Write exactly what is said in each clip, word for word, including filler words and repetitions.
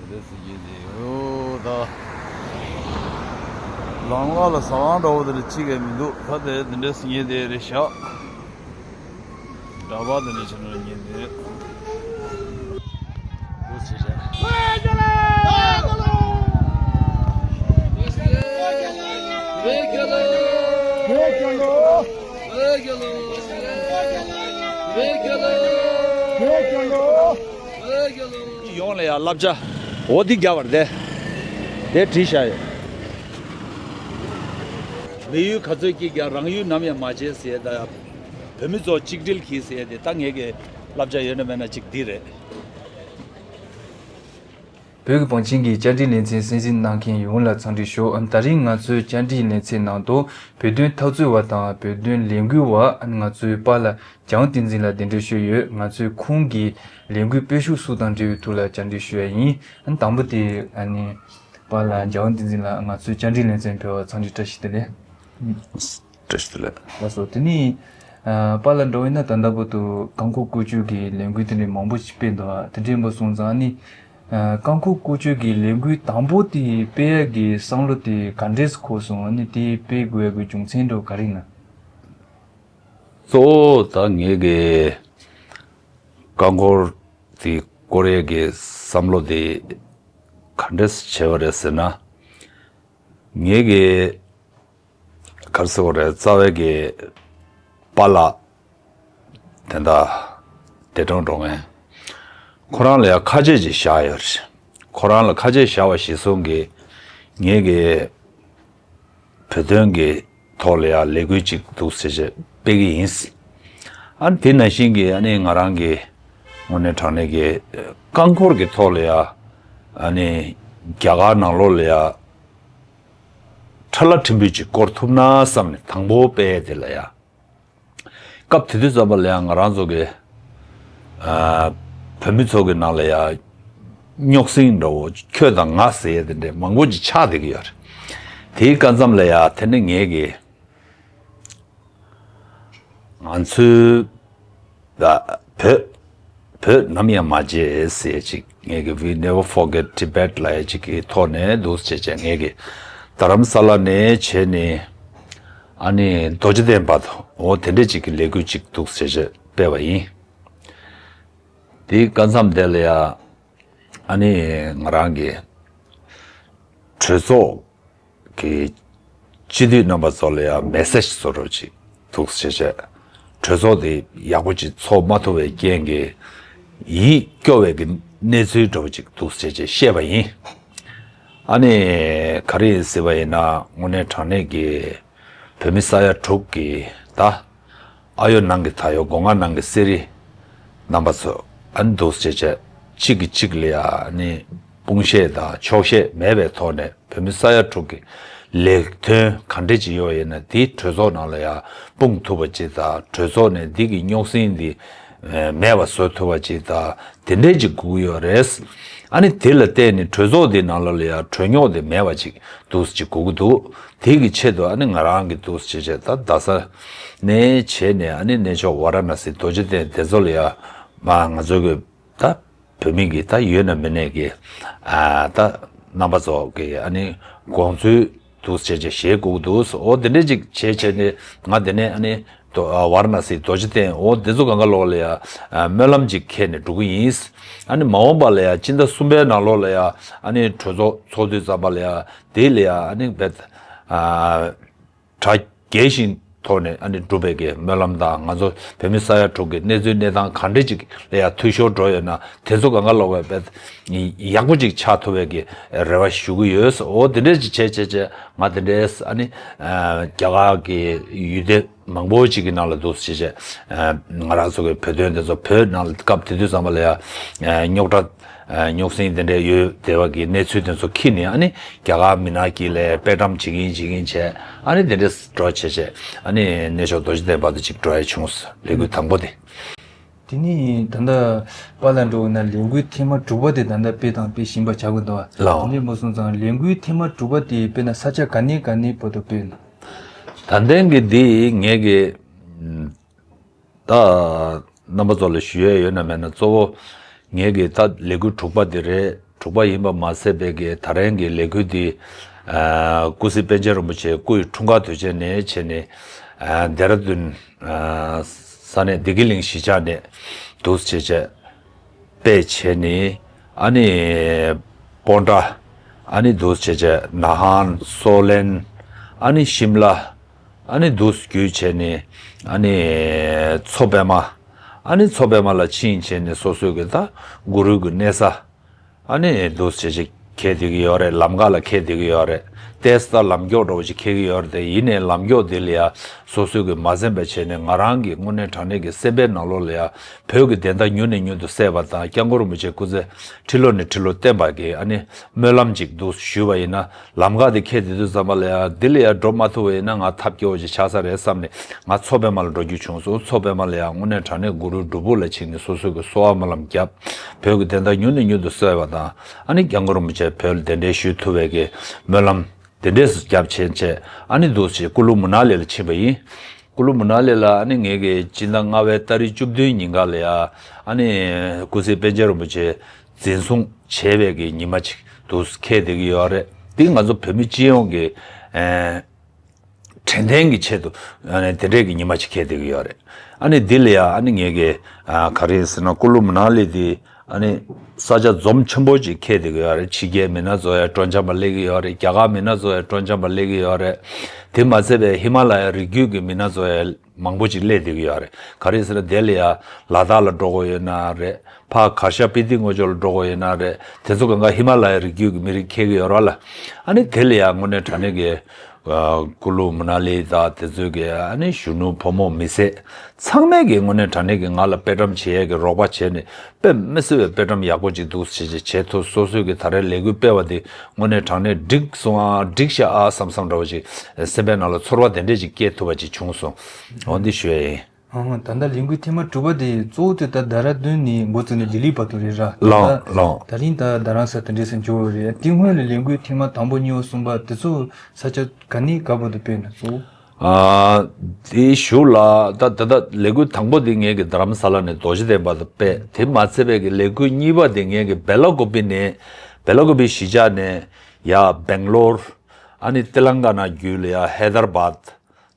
འདི་སྲིད་ཀྱི་འདི་ཡོད་ད། ལང་ལ་ལ་ཟ་ཁང་འདྲ་བོ་དེ་ལ་གཅིག་གས་མི་འདུག་ད་དེ་འདི་འདྲའི་སྲིད་ཀྱི་འདི་རེད་ཤག་འདྲ་པར་འདི་འདྲ་བྱས་ན་ཉན་འདི། འདུག་ཟེར་བྱས། ཡོངས་ལ་ཡང་བསླབ་བྱ། འོ་འདི་རྒྱབ་པར་དེ། དེ་བྲིས་བཞག་ཡོད། མི་ཡུལ་ག་ཚོད་སྐྱིད་ཀྱང་རང་ཡུལ་ནམ་ཡང་མ་བརྗེད་ཟེར་ཡས་ད། བོད་མི་ཚོ་གཅིག་སྒྲིལ་གྱིས་ཟེར་ཡས་དེ་ད་ངེད་ཀྱི་བསླབ་བྱ་ཡོད་ན་མེད་ན་གཅིག་འདི་རེད། བོད་ཀྱི་བང་ཆེན་གྱི་བཅར་འདྲི་ལེ་ཚན་གསན་གཟིགས་གནང་མཁན་ཡོངས་ལ་འཚམས་འདྲི་ཞུ། ཨ་ནི་ད་རིང་ང་ཚོའི་བཅར་འདྲི་ལེ་ཚན་ནང་དུ་བོད་དོན་འཐབ་རྩོད་པ་དང་བོད་དོན་ལས་འགུལ་བ་ཨ་ནི་ང་ཚོའི་པཱ་ལགས་འཇམ་དབྱངས་བསྟན་འཛིན་ལགས་གདན་འདྲེན་ཞུས་ཡོད། ང་ཚོས་ཁོང་གི་ལས་འགུལ་སྤེལ་ཤུགས་སུ་དང་འབྲེལ་བའི་ཐོག་ལ་བཅར་འདྲི་ཞུ་ཡ་ཡིན། ཨ་ནི་དང་པོ་དེ་ཨ་ནི་པཱ་ལགས་འཇམ་དབྱངས་བསྟན་འཛིན་ལགས་ང་ཚོའི་བཅར་འདྲི་ལེ་ཚན་ཕེབས་པར་འཚམས་འདྲི་བཀྲ་ཤིས་བདེ་ལེགས། བཀྲ་ཤིས་བདེ་ལེགས། ལགས་སོ། དེ་ནས་ཨ་པཱ་ལགས་འདྲ་བོ་ཡིན་ན་ད་ལྟ་བར་དུ་རྐང་འཁོར་བཀོལ་སྤྱོད་ཀྱི་ལས་འགུལ་དེ་འདྲའི་མང་པོ་ཞིག་སྤེལ་འདུག་ཨ་དེ་འདྲ་ཡིན་པ་སོང་ཙང་ཨ་ནི་ཨ་རྐང་འཁོར་བཀོལ་སྤྱོད་ཀྱི་ལས་འགུལ་དང་པོ་དེ་སྤེལ་ཡག་གི་བསམ་བློ་དེ་ག་འདྲས་སུ་འཁོར་སོང་། ཨ་ནི་དེ་སྤེལ་དགོས་ཡག་གི་རྒྱུ་མཚན་འདྲ་བོ་ག་རེ་ཡིན་ན། གཙོ་བོ་ད་ངེད་ཀྱི་རྐང་འཁོར་དེ་བསྐོར་ཡས་ཀྱི་བསམ་བློ་དེ་ག་འདྲས་བྱས་པ་རེད་ཟེར་ན། ངེད་ཀྱི་ག་རེ་ཟེར་དགོས་རེད། རྩ་བའི་གི་པཱ་ལགས་དེ་འདྲ་འདས་གྲོངས་འགྲོ་མཁན་ཁོ་རང་ལ་ཡང་ཁ་ཆད་ཅིག་བཞག་ཡོད་རེད། ཁོ་རང་ལ་ཁ་ཆད་བཞག་པ་གཞིར་བཟུང་གིས་ངེད་ཀྱི་བོད་དོན་གྱི་ཐོག་ལ་ཡང་ལས་འགུལ་ཅིག་འདུག་ཟེར་བྱས་སྤེལ་གྱི་ཡིན། ཨ་ནི་དེ་ནང་བཞིན་གྱི་ཨ་ནི་ང་རང་གི་དངོས་གནས་དྲང་གནས་ཀྱི་རྐང་འཁོར་གྱི་ཐོག་ལ་ཡང་ཨ་ནི་རྒྱ་གར་ནང་ལོགས་ལ་ཡང་ཁྲ་ལ་ཕྲན་བུ་ཅིག་བསྐོར་ཐུབ་ན་བསམ་ནས་དང་པོ་སྤེལ་ཡས་དེ་ལ་ཡང་། སྐབས་དེ་དུས་ཙམ་པ་ལ་ཡང་ང་རང་ཚོ་གི་ཨ་བོད་མི་ཚོ་གི་ནང་ལ་ཡང་རྙོག་ཟིང་འདྲ་བོ་ཁྱོད་དང་ང་ཟེར་ཡས་དེ་འདྲས་མང་པོ་ཅིག་ཆགས་བསྡད་ཀྱི་ཡོད་རེད། དེའི་སྐབས་མཚམས་ལ་ཡང་དེ་ནི་ངེད་ཀྱི་ང་ཚོའི་ད་བོད་བོད་ནམ་ཡང་མ་བརྗེད་ཟེར་ཅིག་ངེད་ཀྱི་We Never Forget Tibet ལབ་ཡས་ཅིག་གི་ཐོག་ནས་འདུག་བྱས་བྱས་ངེད་ཀྱི་རྡ་རམ་ས་ལ་ནས་བྱས་ནས་ཨ་ནི་རྡོ་རྗེ་གདན་བར་དུ་འོ་དེ་འདྲས་ཅིག་གི་ལས་འགུལ་ཅིག་འདུག་བྱས་བྱས་སྤེལ་བ་ཡིན། དེའི་སྐབས་མཚམས་དེ་ལ་ཡང་ཨ་ནི་ང་རང་གི་གྲོས་ཚོགས་ཀྱི་སྤྱི་འཐུས་རྣམ་པ་ཚོ་ལ་ཡང་མེ་སེ་ཇི་བཟོ་འདྲ་ཅིག་འདུག་བྱས་བྱས། གྲོས་ཚོགས་དེ་ཡག་པོ་ཅིག་ཚོགས་མ་ཐུབ་པའི་རྐྱེན་གྱིས་ཡིད་སྐྱོ་བའི་གི་གནས་ཚུལ་འདྲ་བོ་ཅིག་འདུག་བྱས་བྱས་བཤད་པ་ཡིན། ཨ་ནི་ག་རེ་ཡིན་ཟེར་བ་ཡིན་ན་དངོས་གནས་དྲང་གནས་ཀྱི་བོད་མི་ས་ཡ་དྲུག་གི་ད་ཨ་ཡོ་ནང་གི་ད་ཡོ་སྒོ་ང་ནང་གི་གསེར་རི་རྣམ་པ་ཚོ་ཨ་ནི་འདུག་བྱས་བྱས་གཅིག་གིས་གཅིག་ལ་ཡ་ཨ་ནི་དཔུང་ཤེད་དང་ཆོག་ཤེས་མེད་པའི་ཐོག་ནས། བོད་མི་ས་ཡ་དྲུག་གི་ལས་དོན་ག་འདྲས་ཅིག་ཡོད་ཡིན་ན་དེ་གྲོས་ཚོགས་ནང་ལ་ཡང་སྤུངས་ཐུབ་པ་ཅིག་དང་གྲོས་ཚོགས་ནས་འདི་གི་རྙོག་ཟིང་འདི་མེད་པ་བཟོ་ཐུབ་པ་ཅིག་དང་དེ་འདྲས་ཅིག་དགོས་ཀྱི་ཡོད་རེད། ཨ་ནི་དེ་ལ་བརྟེན་ནས་གྲོས་ཚོགས་འདི་ནང་ལ་ལ་ཡང་གྲོས་རྙོག་འདི་མེད་པ་ཅིག་འདུག་ཅིག་དགོས་ཀྱི་འདུག་དེ་གི་ཆེད་དུ་ཨ་ནི་ང་རང་གི་འདུག་ཅིག་བྱས་ད་རྡ་ས་ནས་བྱས་ནས་ཨ་ནི་གནས་མཆོག་ཝཱ་ར་ཎ་སི་རྡོ་རྗེ་གདན་དེ་ཚོ་ལ་ཡང་མ་ང་ཚོ་གི་ད། བོད་མི་གི་ད་ཡོད་ན་མེད་ནའི་གི་ཨ་ད་རྣམ་པ་ཚོ་གི་ཨ་ནི་དགོངས་ཚུལ་འདུག་བྱས་བྱས་བཞེས་དགོས་ཀྱི་འདུག་འོ་དེ་འདྲས་ཅིག་བྱས་བྱས་ནས་ང་དེ་ནས་ཨ་ནི་དོ་ཨ་ཝཱ་ར་ཎ་སི་རྡོ་རྗེ་གདན་འོ་དེ་ཚོ་གང་ག་ལོག་ལ་ཡ་ཨ་སྨོན་ལམ་ཅིག་འཁྱེར་ནས་འགྲོ་གི་ཡིན། ཨ་ནི་མ་འོངས་པ་ལ་ཡ་སྤྱི་ཟླ་གསུམ་པའི་ནང་ལོགས་ལ་ཡ་ཨ་ནི་གྲོས་ཚོགས་ཚོགས་དུས་ཙམ་པ་ལ་ཡ་དེ་ལ་ཡ་ཨ་ནི་བེད་ཨ། གྲ་རྒྱས་ཤིང་ཐོག་ནས་ཨ་ནི་སྒྲུབ་པའི་གི་སྨོན་ལམ་དང་ང་ཚོ་བོད་མི་ས་ཡ་དྲུག་གི་གནས་ཚུལ་གནས་སྟངས་ག་འདྲས་ཅིག་ལ་ཡང་འཐུས་ཤོར་འགྲོ་ཡོད་ན་དེ་ཚོ་གང་ག་ལོག་པའི་བེད་ཡག་པོ་ཅིག་ཆགས་ཐུབ་པའི་གི་རེ་བ་ཞུ་གི་ཡོད། འོ་དེ་འདྲས་ཅིག་བྱས་བྱས་བྱས་ང་དེ་འདྲས་ཨ་ནི་རྒྱ་གར་གི་ཡུལ་སྡེ་མང་པོ་ཅིག་གི་ནང་ལ་འདུག་བྱས་བྱས་ང་རང་ཚོ་གི་བོད་དོན་དེ་ཚོ་བོད་ནང་ལ་སྐབས་དེ་དུས་ཙམ་པ་ལ་ཡང་རྙོག་དྲ། རྙོག་ཟིང་དེ་འདྲའི་ཡོད་བསྡད་པ་གི་གནས་ཚུལ་དེ་ཚོ་ཁྱེར་ནས་ཨ་ནི་རྒྱ་གར་མི་ནག་གི་ལས་དཔེ་བཀྲམ་བྱེད་ཀྱིན་བྱེད་ཀྱིན་བྱས་ཨ་ནི་དེ་འདྲས་འགྲོ་བྱས་བྱས་ཨ་ནི་གནས་མཆོག་རྡོ་རྗེ་གདན་བར་དུ་ཅིག་འགྲོ་ཡ་བྱུང་སོང་། ལས་འགུལ་དང་པོ་དེ། དེ་ནས་ད་ལྟ་པཱ་ལགས་འགྲོ་བ་ན་ལས་འགུལ་ཐེངས་མ་དྲུག་པ་དེ་ད་ལྟ་སྤེལ་དང་སྤེལ་བཞིན་པ་ཆགས་ཀྱི་འདུག་བ། ལགས། དེ་འདྲས་མ་སོང་ཙང་ལས་འགུལ་ཐེངས་མ་དྲུག་པ་དེ་དཔེར་ན་ས་ཆ་ག་ནས་ག་ནས་བར་དུ་སྤེལ་ན། ད་ལྟའི་གི་འདི་ངས་གི་ད་རྣམ་པ་ཚོ་ལ་ཞུ་ཡས་ཡོད་ན་མེད་ན་གཙོ་བོ་ངས་གི་ད་ལས་འགུལ་དྲུག་པ་དེ་རེད། དྲུག་པ་ཡིན་པ་མ་ཟད་པའི་གི་ད་རིང་གི་ལས་འགུལ་འདི། ཨ། སྐུ་སྲིད་པཎ་ཆེན་རིན་པོ་ཆེ་སྐུ་ཡི་འཁྲུངས་སྐར་དུས་ཆེན་ནས་བྱས་ནས། ཨ། ལྡེ་ར་ལྡུན། ཨ། ས་གནས་བདེ་སྐྱིད་གླིང་གཞིས་ཆགས་ནས་འདུག་སེ་བྱས་བྱས་སྤེལ་བྱས་ནས། ཨ་ནི་སྤོན་ཊ། ཨ་ནི་འདུག་སེ་བྱས་བྱས་ན་ཧང་། སོ་ལན། ཨ་ནི་ཤིམ་ལ། ཨ་ནི་འདུག་སེ་བརྒྱུད་བྱས་ནས། ཨ་ནི་མཚོ་པདྨ། ཨ་ནི་མཚོ་པདྨ་ལ་ཕྱིན་བྱས་ནས་སོ་སོའི་གི་ད་གུ་རུའི་གི་གནས་ས། ཨ་ནི་འདུག་སེ་བྱས་བྱས་འཁེལ་བསྡད་ཀྱི་ཡོད་རེད། ལམ་ཁ་ལ་འཁེལ་བསྡད་ཀྱི་ཡོད་རེད། ཏོག་ཙམ་ལམ་མགྱོགས་འདྲ་བོ་ཞིག་འཁེལ་གྱི་ཡོད་རེད་དེ། ཡིན་ནའི་ལམ་མགྱོགས་འདི་ལ་ཡ་སོ་སོའི་གི་མ་འཛེམས་པ་བྱས་ནས། ང་རང་གི་དངོས་གནས་དྲང་གནས་ཀྱི་སེམས་པའི་ནང་ལོགས་ལ་ཡ་བོད་ཀྱི་བདེན་མཐའ་མྱུར་ནས་མྱུར་དུ་གསལ་བ་དང་། སྐྱབས་མགོན་རིན་པོ་ཆེ་སྐུ་ཚེ་ཁྲི་ལོ་ནས་ཁྲི་ལོ་བརྟན་པ་གི་ཨ་ནི་སྨོན་ལམ་ཅིག་འདུག་ཞུས་པ་ཡིན་ན། ལམ་ཁ་དེ་འཁེལ་བསྡད་དུས་ཙམ་པ་ལ་ཡ་འདི་ལ་ཡ་འགྲོ་མ་ཐུབ་པ་ཡིན་ན་ང་ཐབས་སྐྱོ་བོ་ཞིག་ཆགས་ས་རེད་བསམ་ནས། ང་མཚོ་པདྨ་ལ་འགྲོ་རྒྱུ་བྱུང་སོང་། མཚོ་པདྨ་ལ་ཡ་དངོས་གནས་དྲང་གནས་གུ་རུའི་སྒྲུབ་ཕུག་ལ་ཕྱིན་ནས་སོ་སོའི་གི་གསོལ་བ་སྨོན་ལམ་བརྒྱབ། བོད་ཀྱི་བདེན་མཐའ་མྱུར་ནས་མྱུར་དུ་གསལ་བ་དང་། ཨ་ནི་སྐྱབས་མགོན་རིན་པོ་ཆེ་བོད་ལ་གདན་འདྲེན་ཞུ་ཐུབ་པའི་གི་སྨོན་ལམ་དེ་འདྲས་སུ་བརྒྱབ་བྱས་བྱས། ཨ་ནི་འདུག་སེ་ཀུ་ལུ་མ་ན་ལི་ལ་ཕྱིན་པ་ཡིན། ཀུ་ལུ་མ་ན་ལི་ལ་ཨ་ནི་ངེད་ཀྱི་སྤྱི་ཟླ་ལྔ་པའི་ཏ་རིག་བཅུ་བདུན་ཉིན་ག་ལ་ཡ། ཨ་ནི་སྐུ་སྲིད་པཎ་ཆེན་རིན་པོ་ཆེ་འཛིན་བཟུང་བྱས་པའི་གི་ཉི་མ་ཅིག་འདུག་སེ་འཁེལ་བསྡད་ཀྱི་ཡོད་རེད། དེ་ང་ཚོ་བོད་མི་སྤྱི་ཡོངས་ཀྱི། ཨ། དྲན་རྟེན་གྱི་ཆེད་དུ། ཨ་ནི་དེ་འདྲས་ཀྱི་ཉི་མ་ཅིག་འཁེལ་བསྡད་ཀྱི་ཡོད་རེད། ཨ་ནི་འདི་ལ་ཡ་ཨ་ནི་ངེད་ཀྱི། ཨ། ག་རེ་ཡིན་ཟེར་ན། ཀུ་ལུ་མ་ན་ལི་འདི་ཨ་ནི་ས་ཆ་འཛོམས་ཆེན་པོ་ཅིག་འཁེལ་བསྡད་ཀྱི་ཡོད་རེད། ཕྱི་རྒྱལ་མི་སྣ་ཚོ་ཡ་སྤྲོ་འཆམ་པ་སླེབས་ཀྱི་ཡོད་རེད། རྒྱ་གར་མི་སྣ་ཚོ་ཡ་སྤྲོ་འཆམ་པ་སླེབས་ཀྱི་ཡོད་རེད། དེ་མ་ཚད་པའི་ཧི་མ་ལ་ཡ་རི་རྒྱུད་ཀྱི་མི་སྣ་ཚོ་ཡ་མང་པོ་ཅིག་སླེབས་བསྡད་ཀྱི་ཡོད་རེད། ག་རེ་ཟེར་ན། དེ་ལ་ཡ་ལ་དྭགས་ལ་འགྲོ་དགོས་ཡོད་ན་རེད། ཕར་གར་ཞ་སྤི་ཏི་ངོས་ཕྱོགས་ལ་འགྲོ་དགོས་ཡོད་ན་རེད། དེ་ཚོ་གང་ག་ཧི་མ་ལ་ཡ་རི་རྒྱུད་ཀྱི་མི་རིགས་འཁེལ་གྱི་ཡོད་རེད་ལ། ཨ་ནི་དེ་ལ་ཡ་དངོས་གནས་དྲང་གནས་ཀྱི། ཨ། ཀུ་ལུ་མ་ན་ལི་དང་དེ་ཚོའི་གི་ཨ་ནི་གཞོན་ནུ་ཕོ་མོ་མི་སེར་ཚང་མས་ཀྱི་དངོས་གནས་དྲང་གནས་ཀྱི་ང་ལ་དཔེ་བཀྲམ་བྱེད་ཡས་ཀྱི་རོགས་པ་བྱས་ནས། དཔེ་མི་སྲིད་པའི་དཔེ་བཀྲམ་ཡག་པོ་ཅིག་འདུག་སེ་བྱས་བྱས་ཐུབ། སོ་སོའི་གི་ད་རེས་ལས་འགུལ་སྤེལ་བ་དེ་དངོས་གནས་དྲང་གནས་འགྲིག་སོང་ཨ། འགྲིག་ཤག་ཨ་བསམ་བསམ་འདྲ་བོ་ཅིག་སེམས་པའི་ནང་ལ་ཚོར་བ་དེ་འདྲས་ཅིག་སྐྱེས་ཐུབ་པ་ཅིག་བྱུང་སོང་། འོ་འདི་ཞུ་ཡས་ཡིན། ཨང་། ད་ལྟ་ལས་འགུལ་ཐེངས་མ་དྲུག་པ་དེ་གཙོ་བོ་དེ་ད་རྡ་ར་ལྡུན་ནས་འགོ་བཙུགས་ནས་ལྡི་ལི་བར་དུ་རེད་ར། ལགས་ད་ལགས། ད་རིང་ད་རྡ་རམ་ས་དེ་འདྲས་སུ་འབྱོར་བ་རེད། དེ་སྔོན་ལ་ལས་འགུལ་ཐེངས་མ་དང་པོ་གཉིས་པ་གསུམ་པ་དེ་ཚོ་ས་ཆ་ག་ནས་ག་བར་དུ་སྤེལ་ན་གཙོ་བོ། ཨ། དེའི་གཞུག་ལ་ད་ད་ལྟ་ལས་འགུལ་དང་པོ་དེ་ངེད་ཀྱི་རྡ་རམ་ས་ལ་ནས་རྡོ་རྗེ་གདན་བར་དུ་སྤེལ། དེ་མ་ཚད་པའི་གི་ལས་འགུལ་གཉིས་པ་དེ་ངེད་ཀྱི་བེ་ལ་ཀོ་པི་ནས། བེ་ལ་ཀོ་པི་གཞིས་ཆགས་ནས་ཡ་སྦེང་ལོར། ཨ་ནི་ཏི་ལང་ཀ་ན་བརྒྱུད་ལ་ཡ་ཧེ་དར་བཱད་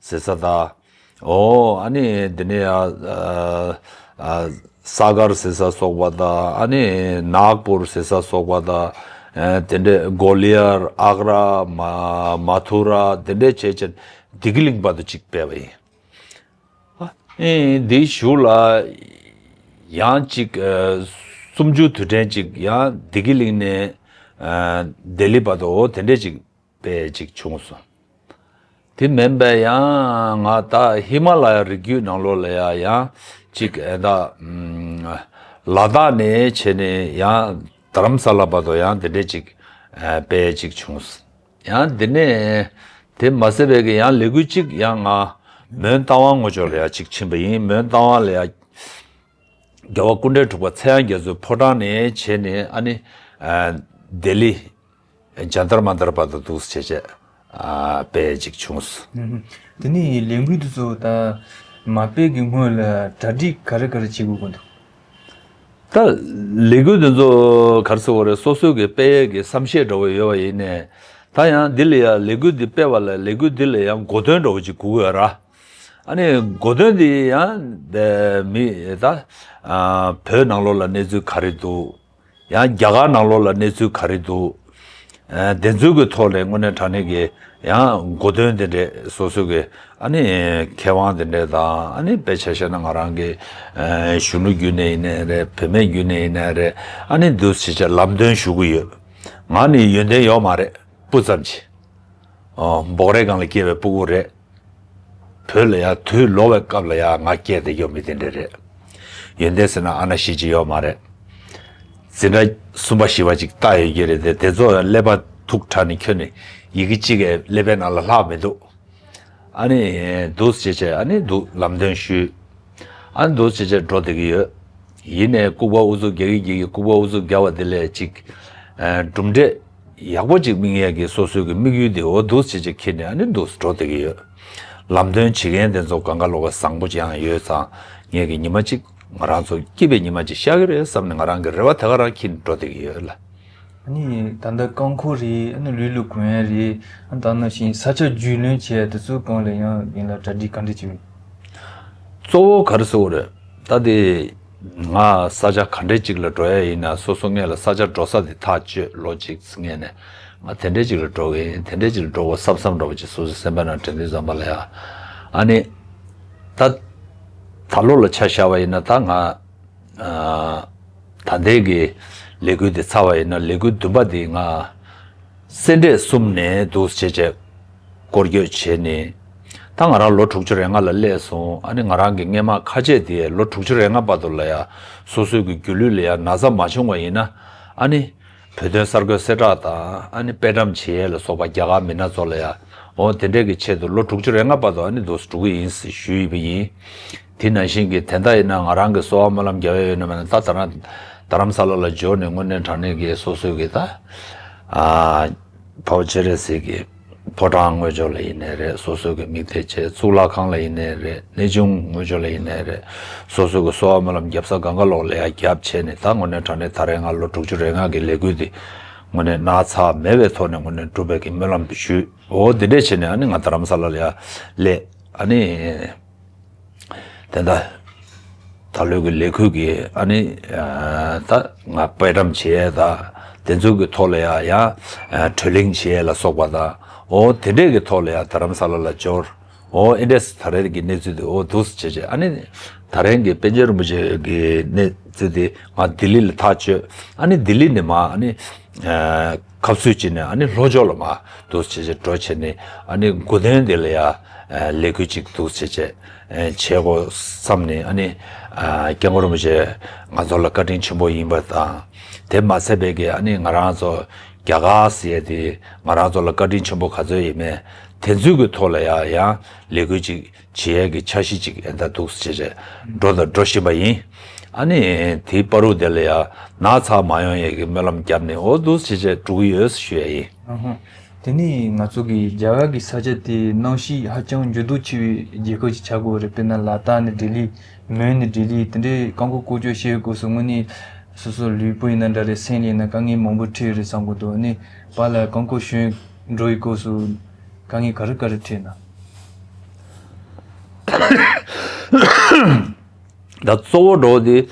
ཟེར་ས་དང་། ཨོ། ཨ་ནི་དེ་ནས་ཡ། ཨ། ཨ། ས་གར་ཟེར་ས་སོགས་པ་དང་། ཨ་ནི་ནཱག་པུར་ཟེར་ས་སོགས་པ་དང་། ཨ། དེ་འདྲས་གོ་ལི་ཡར། ཨག་ར། མ། མ་ཐུ་ར། དེ་འདྲས་བྱས་བྱས་བདེ་སྐྱིད་གླིང་བར་དུ་གཅིག་སྤེལ་བ་ཡིན། ཨ། ཨེ། དེའི་གཞུག་ལ་ཡང་གཅིག་ཨ། གསུམ་བཅུའི་དུས་དྲན་གཅིག་ཡང་བདེ་སྐྱིད་གླིང་ནས། ཨ། ལྡི་ལི་བར་དུ། འོ་དེ་འདྲས་གཅིག་སྤེལ་ཅིག་བྱུང་སོང་། དེ་མིན་པའི་ཡང་ང་ད་ཧི་མ་ལ་ཡ་རི་རྒྱུད་ནང་ལོགས་ལ་ཡ་ཡང་གཅིག་ཨེ་ད། ཨམ། ལ་དྭགས་ནས་བྱས་ནས་ཡང་རྡ་རམ་ས་ལ་བར་དུ་ཡང་དེ་འདྲས་གཅིག་ཨ། སྤེལ་ཅིག་བྱུང་། ཡང་དེ་ནས་དེ་མ་ཟད་པའི་གི་ཡང་ལས་འགུལ་གཅིག་ཡང་ང་མོན་རྟ་དབང་ངོས་ཕྱོགས་ལ་ཡ་གཅིག་ཕྱིན་པ་ཡིན། མོན་རྟ་དབང་ལ་ཡ། རྒྱལ་བ་སྐུ་ཕྲེང་དྲུག་པ་ཚངས་དབྱངས་རྒྱ་མཚོའི་ཕོ་བྲང་ནས་བྱས་ནས། ཨ་ནི། ཨ། ལྡི་ལི་ཇན་ཏར་མན་ཏར་བར་དུ་འདུག་སེ་བྱས་བྱས། ཨ། སྤེལ་ཅིག་བྱུང་། ཨུམ། དེ་ནས་ལས་འགུལ་དེ་ཚོ་ད་མ་སྤེལ་གི་སྔོན་ལ་གྲ་སྒྲིག་ག་རེ་ག་རེ་བྱེད་དགོས་ཀྱི་འདུག་ད་ལས་འགུལ་དེ་ཚོ་ག་རེ་ཟེར་དགོས་རེད། སོ་སོའི་གི་སྤེལ་ཡས་ཀྱི་བསམ་ཤེས་འདྲ་བོ་ཡོད་པ་ཡིན་ནའི། ད་ཡང་འདི་ལ་ཡ་ལས་འགུལ་འདི་སྤེལ་བ་ལ་ལས་འགུལ་འདི་ལ་ཡང་གོ་དོན་འདྲ་བོ་ཅིག་དགོས་ཀྱི་ཡོད་ར། ཨ་ནི་གོ་དོན་འདི་ཡང་མི་ད། ཨ། བོད་ནང་ལོགས་ལ་གནས་ཚུལ་ག་རེ་འདུག་ཡང་རྒྱ་གར་ནང་ལོགས་ལ་གནས་ཚུལ་ག་རེ་འདུག་ཨ། དེ་ཚོའི་གི་ཐོག་ལ་དངོས་གནས་དྲང་གནས་ཀྱི་ཡང་གོ་དོན་དེ་འདྲས་སོ་སོའི་གི། ཨ་ནི་མཁས་དབང་དེ་འདྲས་དང་། ཨ་ནི་དཔེ་ཆ་བཞག་ན་ང་རང་གི། ཨ། གཞོན་ནུ་བརྒྱུད་ནས་ཡིན་ནའི་རེད། བུད་མེད་བརྒྱུད་ནས་ཡིན་ནའི་རེད། ཨ་ནི་འདུག་སེ་བྱས་ལམ་སྟོན་ཞུ་གི་ཡོད། ང་ནི་ཡོན་ཏན་ཡོད་མ་རེད། སྤུ་ཙམ་ཅིག་ཨོ། འབོག་རས་སྒང་ལ་སྐྱེས་པའི་སྤུ་གུ་རེད། བོད་ལ་ཡ་དུས་ལོག་པའི་སྐབས་ལ་ཡ་ང་སྐྱེས་བསྡད་ཡོད་མི་དེ་འདྲ་རེད། ཡོན་ཏན་ཟེར་ན་ཨ་ན་ཤི་ཅི་ཡོད་མ་རེད། འཛིན་གྲྭ་གསུམ་པ་བཞི་པ་ཅིག་ལྟ་ཡོད་ཀྱི་རེད་དེ། དེ་ཚོ་ཀླད་པ་ཐུག་དྲགས་ནས་ཁྱོན་ནས་ཡི་གེ་གཅིག་གི་ཀླད་པའི་ནང་ལ་ལྷག་མི་འདུག་ཨ་ནི་འདུག་སེ་བྱས་བྱས། ཨ་ནི་འདུག་ལམ་སྟོན་ཞུས། ཨ་ནི་འདུག་སེ་བྱས་བྱས་འགྲོ་བསྡད་ཀྱི་ཡོད། ཡིན་ནའི་ལྐུགས་པ་ཨུ་ཚུགས་རྒྱག་གི་རྒྱག་གི། ལྐུགས་པ་ཨུ་ཚུགས་རྒྱག་པ་དེ་ལས་ཅིག་ཨ། གྲུབ་འབྲས་ཡག་པོ་ཅིག་སྨིན་ཡས་ཀྱི་སོ་སོའི་གི་དམིགས་ཡུལ་དེ་འོ་འདུག་སེ་བྱས་བྱས་འཁྱེར་ནས། ཨ་ནི་འདུག་སེ་འགྲོ་བསྡད་ཀྱི་ཡོད། ལམ་སྟོན་བྱེད་མཁན་དེ་ཚོ་གང་ག་ལོག་ག་བཟང་པོ་ཅིག་ཡང་ཡོད་ཙང་། ངས་ཀྱི་ཉི་མ་གཅིག་ང་རང་ཚོ་སྐྱིད་པའི་ཉི་མ་ཅིག་ཤར་གྱི་རེད་བསམ་ནས་ང་རང་གི་རེ་བ་དེ་ག་རང་འཁྱེར་ནས་འགྲོ་བསྡད་ཀྱི་ཡོད་ལ། ནི་ད་ལྟ་རྐང་འཁོར་རེད། ཨ་ནི་ལུས་ལ་གོན་ཡ་རེད། ཨ་ནི་ད་ནང་བཞིན་ས་ཆ་རྒྱུས་ལོན་བྱས་དེ་ཚོའི་སྒང་ལ་ཡང་ཡིན་ལ་གྲ་སྒྲིག་ག་འདྲ་བྱེད་ཀྱི་ཡོད། གཙོ་བོ་ག་རེ་ཟེར་དགོས་རེད། ད་དེ་ང་ས་ཆ་ག་འདྲ་ཅིག་ལ་འགྲོ་ཡ་ཡིན་ན་སོ་སོ་སྔོན་ལ་ས་ཆ་འགྲོ་ས་དེ་ཐག་གཅོད། ལོ་གཅིག་སྔོན་ནས་ང་དེ་འདྲ་ཅིག་ལ་འགྲོ་གི་ཡིན། དེ་འདྲ་ཅིག་ལ་འགྲོ་དགོས་བསམ་བསམ་འདྲ་བོ་ཅིག་སོ་སོའི་སེམས་པའི་ནང་དྲན་དུས་ཙམ་པ་ལ་ཡ། ཨ་ནི་ད་ད་ལོ་ལ་ཆ་བཞག་པ་ཡིན་ན་ད་ང་ཨ། ད་ལྟའི་གི་ལས་འགུལ་དེ་ཚར་བ་ཡིན་ན་ལས་འགུལ་བདུན་པ་དེ་ང་སེ་འབྲས་གསུམ་ནས་འདུག་བྱས་བྱས་སྐོར་སྐྱོད་བྱས་ནས། ད་ང་རང་ལོ་དྲུག་ཅུ་རེ་ལྔ་ལ་སླེབས་སོང་། ཨ་ནི་ང་རང་གི་སྔས་མ་ཁ་ཆད་དེ་ལོ་དྲུག་ཅུ་རེ་ལྔ་བར་དུ་ལ་ཡ་སོ་སོའི་གི་སྒྱུ་ལུས་ལ་ཡ་ན་ཚ་མ་བྱུང་བ་ཡིན་ན། ཨ་ནི་བོད་དོན་གསར་འགོད་གསལ་བསྒྲགས་དང་ཨ་ནི་དཔེ་བཀྲམ་བྱེད་ཡས་ལ་སོགས་པ་རྒྱ་གར་མི་སྣ་ཚོ་ལ་ཡ་འོ་དེ་འདྲའི་གི་ཆེད་དུ་ལོ་དྲུག་ཅུ་རེ་ལྔ་བར་དུ་ཨ་ནི་འདུག་འགྲོ་གི་ཡིན་ཞུས་ཡོད་པ་ཡིན། དེ་ནང་བཞིན་གྱི་དེ་འདྲ་ཡིན་ན་ང་རང་གི་གསོལ་བ་སྨོན་ལམ་རྒྱབ་ཡ་ཡོད་ན་མེད་ན་ད་ད་རང་རྡ་རམ་ས་ལ་ལ་འབྱོར་ནས་དངོས་གནས་དྲང་གནས་ཀྱི་སོ་སོའི་གི་ད་ཨ་ཕ་བོ་སྤྱན་རས་གཟིགས་ཀྱི་ཕོ་བྲང་ངོས་ཕྱོགས་ལ་ཡིན་ནའི་རེད། སོ་སོའི་གི་དམིགས་གཏད་བྱས་གཙུག་ལག་ཁང་ལ་ཡིན་ནའི་རེད། གནས་ཆུང་ངོས་ཕྱོགས་ལ་ཡིན་ནའི་རེད། སོ་སོའི་གི་གསོལ་བ་སྨོན་ལམ་རྒྱབ་ས་གང་ག་ལོག་ལ་ཡ་རྒྱབ་བྱས་ནས་ད་དངོས་གནས་དྲང་གནས་ད་རེས་ང་ལོ་དྲུག་ཅུ་རེ་ལྔ་གི་ལས་འགུལ་འདི་དངོས་གནས་ན་ཚ་མེད་པའི་ཐོག་ནས་དངོས་གནས་འགྲུབ་པའི་གི་སྨོན་ལམ་ཞུས། འོ་འདི་འདྲས་བྱས་ནས་ཨ་ནི་ང་རྡ་རམ་ས་ལ་ལ་ཡ་སླེབས། ཨ་ནི། དེ་འདྲ། ད་ལོའི་གི་ལས་འགུལ་གྱི་ཨ་ནི་ཨ་ད་ང་དཔེ་བཀྲམ་བྱེད་ཡས་དང་དེ་ཚོ་གི་ཐོག་ལ་ཡ་ཡང་ཨ་བགྲོ་གླེང་བྱེད་ཡས་ལ་སོགས་པ་དང་འོ་དེ་འདྲས་ཀྱི་ཐོག་ལ་ཡ་རྡ་རམ་ས་ལ་ལ་འབྱོར། འོ་ཨེ་འདྲས་ད་རེས་ཀྱི་གནས་ཚུལ་དེ་འོ་འདུག་སེ་བྱས་བྱས་ཨ་ནི་ད་རེས་ཀྱི་པཎ་ཆེན་རིན་པོ་ཆེ་གི་གནས་ཚུལ་དེ་ང་ལྡི་ལི་ལ་ཐག་གཅོད། ཨ་ནི་ལྡི་ལི་ནས་མར་ཨ་ནི་ཨ་ཁབ་སུད་བྱས་ནས་ཨ་ནི་ལྷོ་ཕྱོགས་ལ་མར་འདུག་སེ་བྱས་བྱས་འགྲོ་བྱས་ནས་ཨ་ནི་དགུ་སྟོན་དེ་ལ་ཡ་ལས་འགུལ་ཅིག་འདུག་སེ་བྱས་བྱས། བྱེད་དགོས་བསམ་ནས་ཨ་ནི་ཨ་སྐྱབས་མགོན་རིན་པོ་ཆེ་ང་ཚོ་ལ་བཀའ་དྲིན་ཆེན་པོ་ཡིན་པ་དང་། དེ་མ་ཚད་པའི་གི་ཨ་ནི་ང་རང་ཚོ་རྒྱ་གར་ཟེར་ཡས་དེ་ང་རང་ཚོ་ལ་བཀའ་དྲིན་ཆེན་པོ་ག་ཚོད་ཡིན་མིན་དེ་ཚོའི་གི་ཐོག་ལ་ཡ་ཡང་ལས་འགུལ་ཅིག་བྱེད་ཡས་ཀྱི་འཆར་གཞི་ཅིག་ཨེ་འདྲ་འདུག་སེ་བྱས་བྱས་འགྲོ་དང་འགྲོ་བཞིན་པ་ཡིན། ཨ་ནི་དེའི་བར་དུ་དེ་ལ་ཡ་ན་ཚ་མ་ཡོང་ཡས་ཀྱི་སྨོན་ལམ་བརྒྱབ་ནས་འོ་འདུག་སེ་བྱས་བྱས་འགྲོ་གི་ཡོད་ཞུ་ཡ་ཡིན། ཨ་ཧ། དེ་ནས་ང་ཚོ་གི་རྒྱ་གར་གྱི་ས་ཆ་དེ་གནམ་གཤིས་ཧ་ཅང་འགྱུར་ལྡོག་ཆེ་བའི་རྒྱལ་ཁབ་ཅིག་ཆགས་ཀྱི་ཡོད་རེད། དཔེར་ན་ལ་དྭགས་ནས་ལྡི་ལི། མོན་ནས་ལྡི་ལི། དེ་འདྲའི་རྐང་འཁོར་སྐོར་སྐྱོད་བྱེད་པའི་སྐབས་སུ་དངོས་གནས་སོ་སོ་ལུས་པོ་ཡིན་ན་འདྲ་རེད། སེམས་ལ་ཡིན་ན་དཀའ་ངལ་མང་པོ་འཕྲད་ཡོད་རེད་བསམ་གྱི་འདུག་ཨ་ནི་པཱ་ལགས་རྐང་འཁོར་ཞོན་འགྲོ་བའི་སྐབས་སུ་དཀའ་ངལ་ག་རེ་ག་རེ་འཕྲད་ན། ད་གཙོ་བོ་འགྲོ་དེ།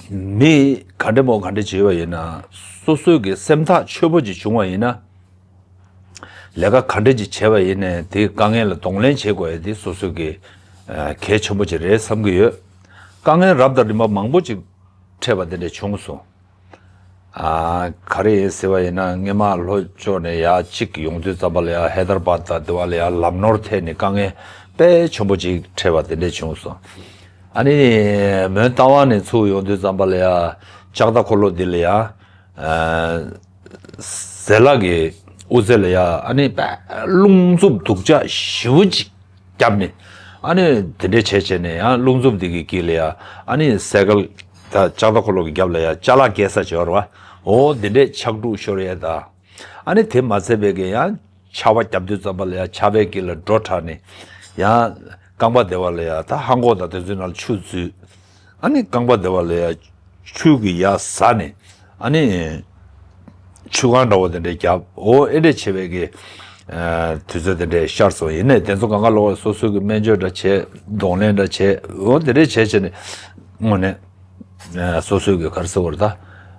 མི་ག་འདྲ་མོ་ག་འདྲ་བྱས་པ་ཡིན་ན་སོ་སོའི་གི་སེམས་ཐག་ཆོད་པོ་ཅིག་བྱུང་བ་ཡིན་ན། ལས་ཀ་ག་འདྲ་ཅིག་བྱས་པ་ཡིན་ནའི་དེའི་དཀའ་ངལ་ལ་གདོང་ལེན་བྱེད་དགོས་ཡ་དེ་སོ་སོའི་གི་ཨ་གལ་ཆེན་པོ་ཅིག་རེད་བསམ་གྱི་ཡོད། དཀའ་ངལ་རབ་དང་རིམ་པ་མང་པོ་ཅིག་འཕྲད་པ་དེ་འདྲ་བྱུང་སོང་། ཨ་ག་རེ་ཡིན་ཟེར་བ་ཡིན་ན་སྔས་མ་ལྷོ་ཕྱོགས་ནས་ཡར་གཅིག་ཡོང་དུས་ཙམ་པ་ལ་ཡ་ཧེ་དར་བཱད་དང་དེ་བ་ལ་ཡ་ལམ་ནོར་ཐེབས་ནས་དཀའ་ངལ་དཔེ་ཆེན་པོ་ཅིག་འཕྲད་པ་དེ་འདྲ་བྱུང་སོང་། ཨ་ནི་མོན་རྟ་དབང་ནས་ཚུར་ཡོང་དུས་ཙམ་པ་ལ་ཡ་ལྕགས་རྟ་འཁོར་ལོ་འདི་ལ་ཡ། ཨ་ཟེ་ལ་གི་དབུ་རྩེ་ལ་ཡ་ཨ་ནི་དཔེ་རླུང་འཚུབ་སྡུག་ཅག་ཞེ་པོ་ཅིག་བརྒྱབ་ནས། ཨ་ནི་དེ་འདྲས་བྱས་བྱས་ནས་ཡང་རླུང་འཚུབ་འདི་གི་དཀྱིལ་ལ་ཡ་ཨ་ནི་སའི་ཀལ་ད་ལྕགས་རྟ་འཁོར་ལོ་གི་རྒྱབ་ལ་ཡ་ཅ་ལག་བཀལ་ས་ཅིག་ཡོད་རེད་བ། འོ་དེ་འདྲས་ཆག་འཁྲུག་ཤོར་ཡས་ད། ཨ་ནི་དེ་མ་ཚད་པའི་གི་ཡང་ཆར་པ་བརྒྱབ་དུས་ཙམ་པ་ལ་ཡ་ཆར་པའི་དཀྱིལ་ལ་འགྲོ་དྲགས་ནས་ཡང་རྐང་པ་དེ་བ་ལ་ཡ་ད་ཧང་གོག་དང་དེ་ཚོའི་ནང་ལ་ཆུ་འཛུལ། ཨ་ནི་རྐང་པ་དེ་བ་ལ་ཡ་ཆུ་གི་ཡ་ཟ་ནས་ཨ་ནི་ཆུ་ཁང་འདྲ་བོ་དེ་འདྲས་བརྒྱབ། འོ་ཨེ་འདྲས་བྱས་པའི་གི་ཨ་དུས་ཚོད་དེ་འདྲས་ཤར་སོང་། ཡིན་ནའི་དེ་ཚོ་གང་ག་ལོག་སོ་སོའི་གི་སྨན་བཅོས་འདྲ་བྱས། གདོང་ལེན་འདྲ་བྱས། འོ་དེ་འདྲས་བྱས་བྱས་ནས་དངོས་གནས་ཨ་སོ་སོའི་གི་ག་རེ་ཟེར་དགོས་རེད་ད།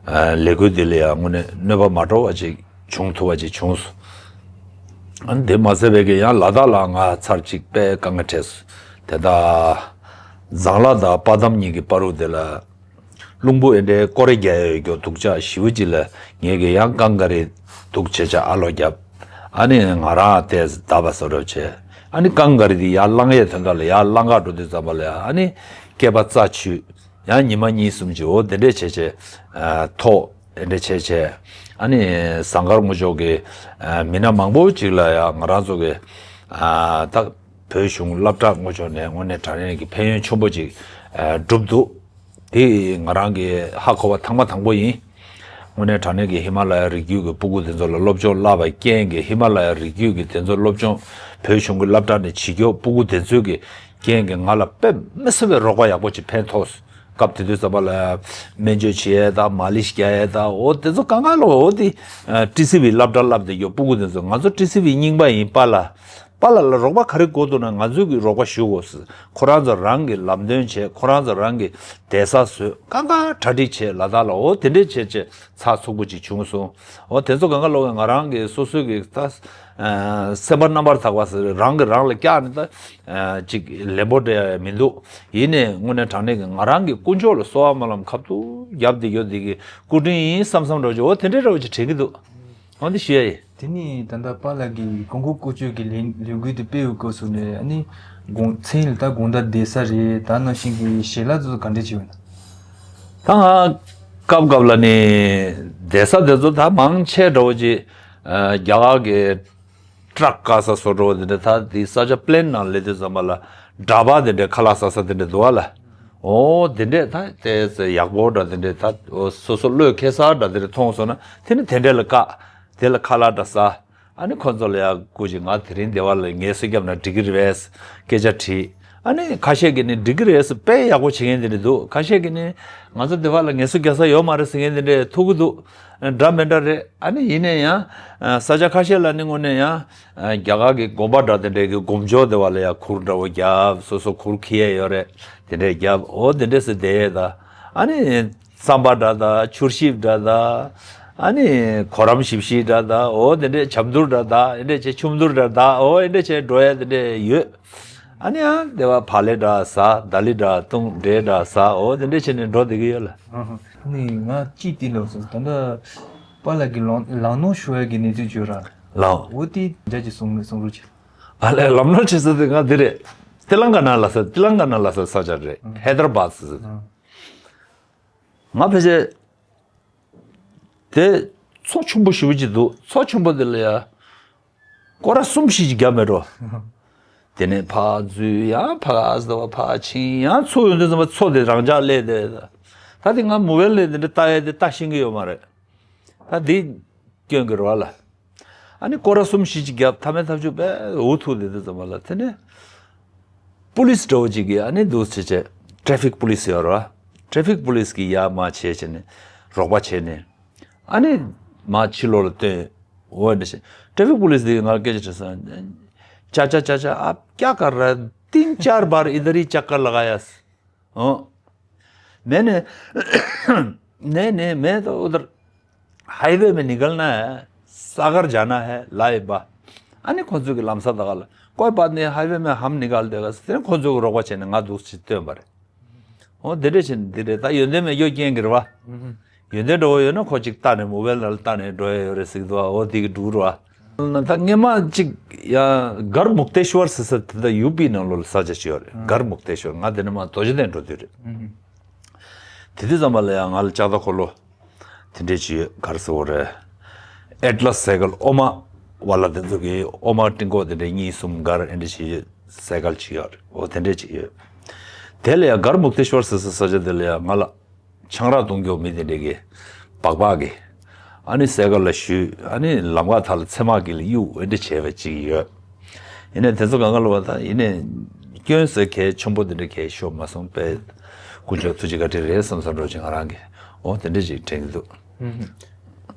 ཨ་ལས་འགུལ་འདི་ལ་ཡང་དངོས་གནས་གནོད་པ་མ་འགྲོ་བ་ཅིག་བྱུང་ཐུབ་པ་ཅིག་བྱུང་སོང་། ཨ་ནི་དེ་མ་ཟད་པའི་གི་ཡང་ལ་དྭགས་ལ་ང་ཚར་གཅིག་དཔེ་དཀའ་ངལ་འཕྲད་སོང་། དེ་ད་ཛང་ལ་དང་པ་དམ་གཉིས་ཀྱི་བར་དུ་དེ་ལ་རླུང་བུ་ཨེ་འདྲའི་སྐོར་ར་རྒྱག་ཡ་ཡོད་རྒྱུ་སྡུག་ཅག་ཞེ་པོ་ཅིག་ལ་ངས་གི་ཡང་རྐང་ག་རེ་འདུག་བྱས་བྱས་ཨ་ལོ་བརྒྱབ། ཨ་ནི་ང་རང་དེ་བརྡབ་པ་བཟོ་འདྲ་བྱས། ཨ་ནི་རྐང་ག་རེ་དེ་ཡར་བསླང་ཡའི་དོན་དག་ལ་ཡར་བསླང་ག་འགྲོ་དུས་ཙམ་པ་ལ་ཡ་ཨ་ནི་སྐེད་པ་རྩ་ཆུད། ཡང་ཉི་མ་གཉིས་གསུམ་ཅིག་འོ་དེ་འདྲས་བྱས་བྱས་ཨ་ཐོག་དེ་འདྲས་བྱས་བྱས། ཨ་ནི་ཟངས་དཀར་ངོས་ཕྱོགས་ཀྱི་ཨ་མི་སྣ་མང་པོ་ཅིག་ལ་ཡང་ང་རང་ཚོ་གི་ཨ་ད་བོད་གཞུང་སློབ་གྲྭ་ངོས་ཕྱོགས་ནས་དངོས་གནས་དྲང་གནས་ཀྱི་ཕན་ཡོན་ཆེན་པོ་ཅིག་ཨ་བསྒྲུབས་འདུག་དེ་ང་རང་གི་ཧ་གོ་བ་ཐེངས་མ་དང་པོ་ཡིན། དངོས་གནས་དྲང་གནས་ཀྱི་ཧི་མ་ལ་ཡ་རི་རྒྱུད་ཀྱི་སྤུ་གུ་དེ་ཚོ་ལ་སློབ་སྦྱོང་བསླབ་པའི་རྐྱེན་གྱིས་ཧི་མ་ལ་ཡ་རི་རྒྱུད་ཀྱི་དེ་ཚོ་སློབ་སྦྱོང་བོད་གཞུང་གི་སློབ་གྲྭ་ནས་བྱེད་རྒྱུ་སྤུ་གུ་དེ་ཚོའི་གི་རྐྱེན་གྱིས་ང་ལ་དཔེ་མི་སྲིད་པའི་རོགས་པ་ཡག་པོ་ཅིག་ཕན་ཐོགས། སྐབས་དེ་དུས་ཙམ་པ་ལ་སྨན་བཅོས་བྱེད་ཡས་དང་མ་ལིཤ་རྒྱག་ཡས་དང་འོ་དེ་ཚོ་གང་ག་ལོ། འོ་དེ་ཊི་སི་ཝི་སློབ་གྲྭ་བསླབ་བསྡད་རྒྱུ་སྤུ་གུ་དེ་ཚོ། ང་ཚོ་ཊི་སི་ཝི་རྙིང་པ་ཡིན། པཱ་ལགས་པཱ་ལགས་ལ་རོགས་པ་ག་རེ་དགོས་འདུག་ན་ང་ཚོས་ཀྱི་རོགས་པ་ཞུ་དགོས་ཟེར། ཁོ་རང་ཚོ་རང་གི་ལམ་སྟོན་བྱས། ཁོ་རང་ཚོ་རང་གི་བསྡད་ས་བཟོས། གང་ག་གྲ་སྒྲིག་བྱས་ལ་དྭགས་ལ་འོ་དེ་འདྲས་བྱས་བྱས་ཚགས་ཚུད་པོ་ཅིག་བྱུང་སོང་། འོ་དེ་ཚོ་གང་ག་ལོ་ང་རང་གི་སོ་སོའི་གི་ད་སེམས་པ་རྣམ་པར་དག་པ་ཟེར། རང་གི་རང་ལ་བཀྱག་ནས་ད་ཅིག་ལེན་པོ་འདྲ་མི་འདུག་ཡིན་ནའི་དངོས་གནས་དྲང་གནས་ཀྱི་ང་རང་གི་དཀོན་མཆོག་ལ་གསོལ་བ་སྨོན་ལམ་ཁ་ཐུག་རྒྱབ་བསྡད་ཡོད། འདི་གི་སྐུ་དྲིན་ཡིན་བསམ་བསམ་འདྲ་བོ་ཅིག་འོ་དེ་འདྲའི་འདྲ་བོ་ཅིག་དྲན་གྱི་འདུག་འོ་འདི་ཞུ་ཡ་ཡིན། དེ་ནས་ད་ལྟ་པཱ་ལགས་ཀྱིས་གོང་འཁོད་བཀོལ་སྤྱོད་ཀྱི་ལས་ལས་འགུལ་དེ་སྤེལ་བའི་སྐབས་སུ་ནས་ཨ་ནི་དགོང་མཚན་ལ་ད་དགོང་དག་བསྡད་ས་རེད། ད་ནང་བཞིན་གྱི་ཞལ་ལག་དེ་ཚོ་ག་འདྲས་བྱས་ཡོད་ན། ད་ང་སྐབས་སྐབས་ལ་ནི་བསྡད་ས་དེ་ཚོ་ད་མང་ཆེ་འདྲ་བོ་ཅིག་རྒྱ་གར་གྱི་ཊག་བཀག་ས་བཟོ་འདྲ་བོ་དེ་འདྲ། ད་དེ་ས་ཆ་པི་ལེན་ནང་སླེབས་དུས་ཙམ་པ་ལ་འདྲ་པར་དེ་འདྲའི་ཁ་ལག་ཟ་ས་དེ་འདྲ་འདུག་བ་ལ། འོ་དེ་འདྲས་ད་དེ་ཡག་པོ་འདྲ་དེ་འདྲས་ད་སོ་སོ་བློས་འཁེལ་ས་འདྲ་དེ་འདྲས་མཐོང་སོང་ན་དེ་ནི་དེ་འདྲས་ལ་བཀག་དེ་ལ་ཁ་ལག་འདྲ་ཟ། ཨ་ནི་ཁོ་ཚོ་ལ་ཡ་སྐུ་མཁྱེན་ང་དེ་རིང་སྡེ་བ་ལ་ངལ་གསོ་བརྒྱབ་ན་འགྲིག་གི་རེད་པས་སྐད་ཆ་དྲིས། ཨ་ནི་ཁ་ཤས་ཀྱིས་ནི་འགྲིག་གི་རེད་ཟེར། དཔེ་ཡག་པོ་བྱེད་མཁན་དེ་འདྲ་འདུག་ཁ་ཤས་ཀྱིས་ནི་ང་ཚོ་སྡེ་བ་ལ་ངལ་གསོ་རྒྱག་ས་ཡོད་མ་རེད་ཟེར་མཁན་དེ་འདྲ་ཐུག་གི་འདུག་འདྲ་མི་འདྲ་རེད། ཨ་ནི་ཡིན་ནའི་ཡང་ས་ཆ་ཁ་ཤས་ལ་ནི་དངོས་གནས་ཡང་རྒྱ་གར་གྱི་དགོན་པ་འདྲ་དེ་འདྲའི་གི་སྒོམ་ཆོག་སྡེ་བ་ལ་ཡ་གུར་འདྲ་བོ་བརྒྱབ། སོ་སོ་གུར་འཁྱེར་ཡས་ཡོད་རེད། དེ་འདྲས་བརྒྱབ། འོ་དེ་འདྲས་སེ་བསྡད་ཡས་ད། ཨ་ནི་རྩམ་པ་འདྲ་ད། ཆུར་ཞིབ་འདྲ་ད། ཨ་ནི་གོ་རམས་ཞིབ་ཞིབ་འདྲ་ད། འོ་དེ་འདྲས་ཆབ་མདོར་འདྲ་ད། ཨེ་འདྲས་བྱས་ཆུ་མདོར་འདྲ་ད། འོ་ཨེ་འདྲས་བྱས་འགྲོ་ཡས་དེ་འདྲས་ཡོད། ཨ་ནི་ཨ་སྡེ་བ་བག་ལེབ་འདྲ་ཟ། ད་ལི་འདྲ་བཏུང་། འབྲས་འདྲ་ཟ། འོ་དེ་འདྲས་བྱས་ནས་འགྲོ་བསྡད་ཀྱི་ཡོད་ལ། ཨ་ནི་ང་གཅིག་དེ་ལབ་སོང་། ད་ལྟ་པཱ་ལགས་ཀྱི་ལམ་ལམ་ནོར་ཤོར་ཡས་ཀྱི་གནས་ཚུལ་བརྗོད་ར། ལའོ། འོ་དེ་རྒྱ་ཆེ་གསུང་གསུང་རོགས་བྱེད། ཨ་ལས་ལམ་ནོར་བྱེད་ས་དེ་ང་འདི་རེད། ཏི་ལང་ཀ་ན་ལ་ས། ཏི་ལང་ཀ་ན་ལ་ས་ས་ཆ་རེད། ཧེ་དར་བཱད་ཟེར། ང་ཕལ་ཆེར་དེ་མཚོ་ཆེན་པོ་ཞེ་པོ་ཅིག་འདུག་མཚོ་ཆེན་པོ་དེ་ལ་ཡ་སྐོར་ར་གསུམ་བཞི་ཅིག་བརྒྱབ་མེད་འགྲོ། དེ་ནས་ཕར་འཛུལ། ཡང་ཕར་ཨ་ཟེར་བ་ཕར་ཕྱིན། ཡང་མཚོ་ཡོང་དུས་ཙམ་པ་མཚོ་དེ་རང་འཇགས་སླེབས་ཏེ། ད་དེ་ང་མོ་བེལ་ལས་དེ་འདྲ་ལྟ་ཡས་དེ་ལྟ་ཤེས་ཀྱི་ཡོད་མ་རེད། ད་དེ་སྐྱོན་གྱི་རེད་བ་ལ། ཨ་ནི་སྐོར་ར་གསུམ་བཞི་ཅིག་བརྒྱབ། ཐ་མའི་ཐབས་ཇུས་དཔེ་འུ་ཐུག་དེ་དུས་ཙམ་པ་ལ་དེ་ནས་པུ་ལིས་འདྲ་བོ་ཅིག་གིས་ཨ་ནི་འདུག་བྱས་བྱས། ཊེ་ཕིག་པུ་ལིས་ཡོད་རེད་བ། ཊེ་ཕིག་པུ་ལིས་གིས་ཡར་མར་བྱས་བྱས་ནས་རོགས་པ་བྱས་ནས་ཨ་ནི་མར་ཕྱི་ལོགས་ལ་བཏོན། འོ་འདྲ་བྱས། ཊེ་ཕིག་པུ་ལིས་དེ་གིས་ང་ལ་སྐད་ཆ་དྲིས་སོང་། ཅ་ཅ་ཅ་ཅ། आप क्या कर रहा है? तीन चार बार इधर ही चक्कर लगाया। हाँ। मैंने नहीं नहीं, मैं तो उधर हाईवे में निकलना है, सागर जाना है, लाए बा। ཨ་ནི་ཁོ་ཚོ་གི་ལམ་སང་ད་ག་ལ། कोई बात नहीं, हाईवे में हम निकाल देगा ཟེར། ཁོ་ཚོ་གི་རོགས་པ་བྱས་ནས་ང་འདུག་སེ་བཏོན་པ་རེད། འོ་དེ་འདྲས་བྱས་ནས་དེ་རེད། ད་ཡོན་ཏན་མེད་རྒྱུ་རྐྱེན་གྱིས་རེད་བ། ཡོན་ཏན་འདྲ་བོ་ཡོད་ན་ཁོ་ཅིག་ལྟ་ནས་མོ་བེལ་ནང་ལ་ལྟ་ནས་འགྲོ་ཡ་ཡོད་རེད་ཟེར་གྱི་འདུག་བ། འོ་དེ་གི་འགྲུལ་རེད་བ། ད་སྔས་མ་ཅིག་ཡ་གར་མུག་ཏེ་ཤོར་ཟེར་ས་དེ་ད་ཡུ་པི་ནང་ལོགས་ལ་ས་ཆ་ཅིག་ཡོད་རེད། གར་མུག་ཏེ་ཤོར། ང་དེ་ནས་མར་རྡོ་རྗེ་གདན་འགྲོ་དུས་རེད། དེ་དུས་ཙམ་པ་ལ་ཡང་ང་ལ་ལྕགས་རྟ་འཁོར་ལོ་དེ་འདྲས་ཅིག་ཡོད། ག་རེ་ཟེར་དགོས་རེད། ཨེ་ཊ་ལ་སི་སའི་ཀལ། ཨོ་མ་ཝ་ལ་དེ་ཚོ་གི་ཨོ་མ་ཀྲིན་ཀོ་དེ་འདྲས་གཉིས་གསུམ་སྒར་ཨེ་འདྲས་ཅིག་ཡོད། སའི་ཀལ་ཅིག་ཡོད་རེད། འོ་དེ་འདྲས་ཅིག་ཡོད། དེ་ལ་ཡང་གར་མུག་ཏེ་ཤོར་ཟེར་ས་ས་ཆ་དེ་ལ་ཡང་ང་ལ་ཆང་རག་བཏུང་རྒྱུ་མི་དེ་འདྲས་གི་སྦག་སྦག་གི། ཨ་ནི་སའི་ཀལ་ལ་གཞུས། ཨ་ནི་ལམ་ཁ་ཐག་ལ་ཚེར་མ་གི་ལ་གཡུག་ཨེ་འདྲས་བྱས་པ་ཅིག་ཡོད། ཡིན་ནའི་དེ་ཚོ་གང་ག་ལ་བ་ད་ཡིན་ནའི་སྐྱོན་ཟེར་གལ་ཆེན་པོ་དེ་འདྲ་གལ་ཤོར་མ་སོང་པས། དཀོན་མཆོག་ཐུགས་རྗེ་བཀའ་དྲིན་རེད་བསམ་བསམ་འགྲོ་ཅིག་ང་རང་གི་འོ་དེ་འདྲ་ཅིག་དྲན་གྱི་འདུག་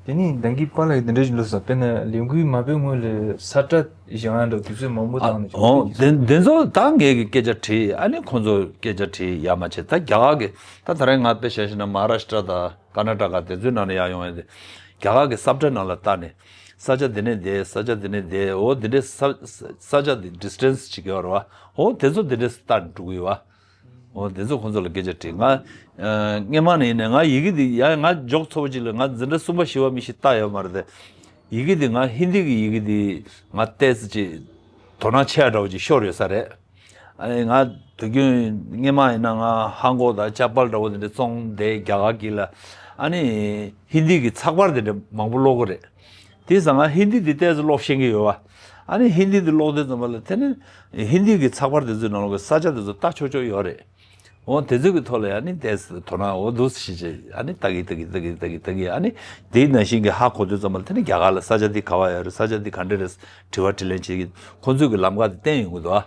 དེ་ནས་ད་གིན་པཱ་ལགས་ཀྱིས་དེ་འདྲ་ཞིག་ལབ་སོང་། དཔེར་ན་ལས་འགུལ་མ་སྤེལ་སྔོན་ལ་ས་ཁྲ་བཞེངས་ཡ་འདྲ་དུས་ཚོད་མང་པོ་བཏང་ནས་འོ་དེ་དེ་ཚོ་ད་ངས་ཀྱི་སྐད་ཆ་དྲིས། ཨ་ནི་ཁོང་ཚོ་སྐད་ཆ་དྲིས་ཡ་མ་བྱས། ད་རྒྱ་གར་གི་ད་ད་རེས་ང་དཔེ་བཞག་བཞག་ན་མ་ཧཱ་རཱ་ཤི་ཏྲ་དང་ཀར་ན་ཊ་ཀ་དེ་ཚོའི་ནང་ནས་ཡར་ཡོང་ཡ་དེ་རྒྱ་གར་གི་ས་ཁྲ་ནང་ལ་བལྟས་ནས། ས་ཆ་འདི་ནས་འདི། ས་ཆ་འདི་ནས་འདི། འོ་འདི་འདྲའི་ས་ས་ཆ་འདི་ཌི་སི་ཊེན་སི་ཅིག་ཡོད་རེད་བ། འོ་དེ་ཚོ་འདི་འདྲའི་ལྟ་འགྲོ་གི་ཡོད་བ། འོ་དེ་ཚོ་ཁོང་ཚོ་ལ་སྐད་ཆ་དྲིས། ང་ཨ་སྔས་མ་ནས་ཡིན་ནའི་ང་ཡི་གེ་འདི་ཡ་ང་འཇོག་ཚོ་བ་ཅིག་ལ་ང་འཛིན་གྲྭ་གསུམ་པ་བཞི་པ་མི་ཤེས་ལྟ་ཡོད་མ་རེད་དེ། ཡི་གེ་འདི་ང་ཧིན་དི་གི་ཡི་གེ་འདི་ང་ཏོག་ཙམ་ཅིག་དོ་སྣང་ཆེ་བ་འདྲ་བོ་ཅིག་ཤོར་ཡོད་ས་རེད། ཨ་ནི་ང་དུས་རྒྱུན་སྔས་མ་ཡིན་ན་ང་ཧ་གོ་དང་ཅ་པལ་འདྲ་བོ་དེ་འདྲ་བཙོང་བསྡད་རྒྱ་གར་གྱི་ལ། ཨ་ནི་ཧིན་དི་གི་ཚགས་པར་དེ་འདྲ་མང་པོ་ཀློག་གི་རེད། དེ་ཙང་ང་ཧིན་དི་དེ་ཏོག་ཙམ་ཀློག་ཤེས་ཀྱི་ཡོད་བ། ཨ་ནི་ཧིན་དི་དེ་ཀློག་དུས་ཙམ་པ་ལ་དེ་ནི་ཧིན་དི་གི་ཚགས་པར་དེ་ཚོའི་ནང་ལོགས་ཀྱི་ས་ཆ་དེ་ཚོ་ལྟ་ཆོག་ཆོག་ཡོད་རེད། འོ་དེ་ཚོ་གི་ཐོག་ལ་ཨ་ནི་ཏོག་ཙམ་དོ་སྣང་འོ་འདུག་སེ་བྱས་བྱས་ཨ་ནི་ལྟ་གི་ལྟ་གི་ལྟ་གི་ལྟ་གི་ལྟ་གི། ཨ་ནི་དེའི་ནང་བཞིན་གྱི་ཧ་གོ་དུས་ཙམ་པ་ལ་དེ་ནི་རྒྱ་གར་ལ་ས་ཆ་འདི་ག་བ་ཡོད་རེད། ས་ཆ་འདི་ག་འདྲ་རེད། དྲི་བ་དྲིས་ལན་བྱེད་ཀྱི་ཁོང་ཚོས་ཀྱི་ལམ་ཁ་དེ་བསྟན་ཡོང་གི་འདུག་ཨ།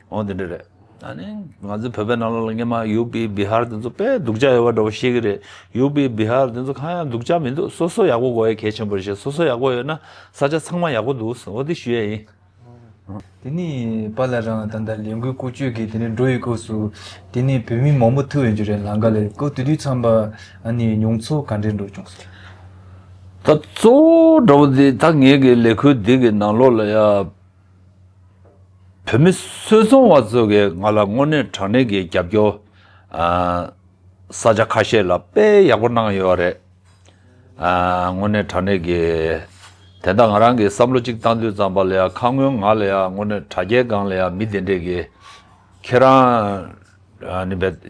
འོ་དེ་འདྲ་རེད། ཨ་ནི་ང་ཚོའི་བོད་པའི་ནང་ལོགས་ལ་སྔོན་མ་ཡུ་པི་བི་ཧར་དེ་ཚོ་དཔེ་སྡུག་ཅག་ཡོད་པ་འདྲ་བོ་ཤེས་ཀྱི་རེད། ཡུ་པི་བི་ཧར་དེ་ཚོ་གང་ཡང་སྡུག་ཅག་མི་འདུག་སོ་སོ་ཡག་པོ་དགོས་ཡ་གལ་ཆེན་པོ་རེད་ཤག་སོ་སོ་ཡག་པོ་ཡོད་ན་ས་ཆ་ཚང་མ་ཡག་པོ་འདུག་འོ་དེ་ཞུ་ཡ་ཡིན། དེ་ནས་པཱ་ལགས་རང་ད་ལྟ་ལས་འགུལ་བཀོལ་སྤྱོད་ཀྱིས་དེ་ནས་འགྲོ་ཡི་སྐབས་སུ་དེ་ནས་བོད་མི་མང་པོ་ཐུག་ཡོད་རྒྱུ་རེད། ལམ་ཁ་ལ་སྐབས་དེ་དུས་ཙམ་པ་ཨ་ནི་མྱོང་ཚོར་ག་འདྲས་འགྲོ་བྱུང་སོང་། ད་གཙོ་བོ་འདྲ་བོ་དེ་ད་ངེད་ཀྱི་ལས་འགུལ་འདི་གི་ནང་ལོགས་ལ་ཡ། བོད་མི་སུད་ཚོང་བ་ཚོ་གིས་ང་ལ་དངོས་གནས་དྲང་གནས་ཀྱི་རྒྱབ་སྐྱོར། ཨ། ས་ཆ་ཁ་ཤས་ལ་དཔེ་ཡག་པོ་གནང་ཡོད་རེད། ཨ། དངོས་གནས་དྲང་གནས་ཀྱི། དེ་འདྲ་ང་རང་གིས་བསམ་བློ་གཅིག་བཏང་དུས་ཙམ་པ་ལ་ཡ་ཁ་སྔོན་ང་ལ་ཡ་དངོས་གནས་དྲ་རྒྱའི་སྒང་ལ་ཡ་མི་དེ་འདྲས་ཀྱིས། ཁྱེད་རང་། ཨ་ནི་བས།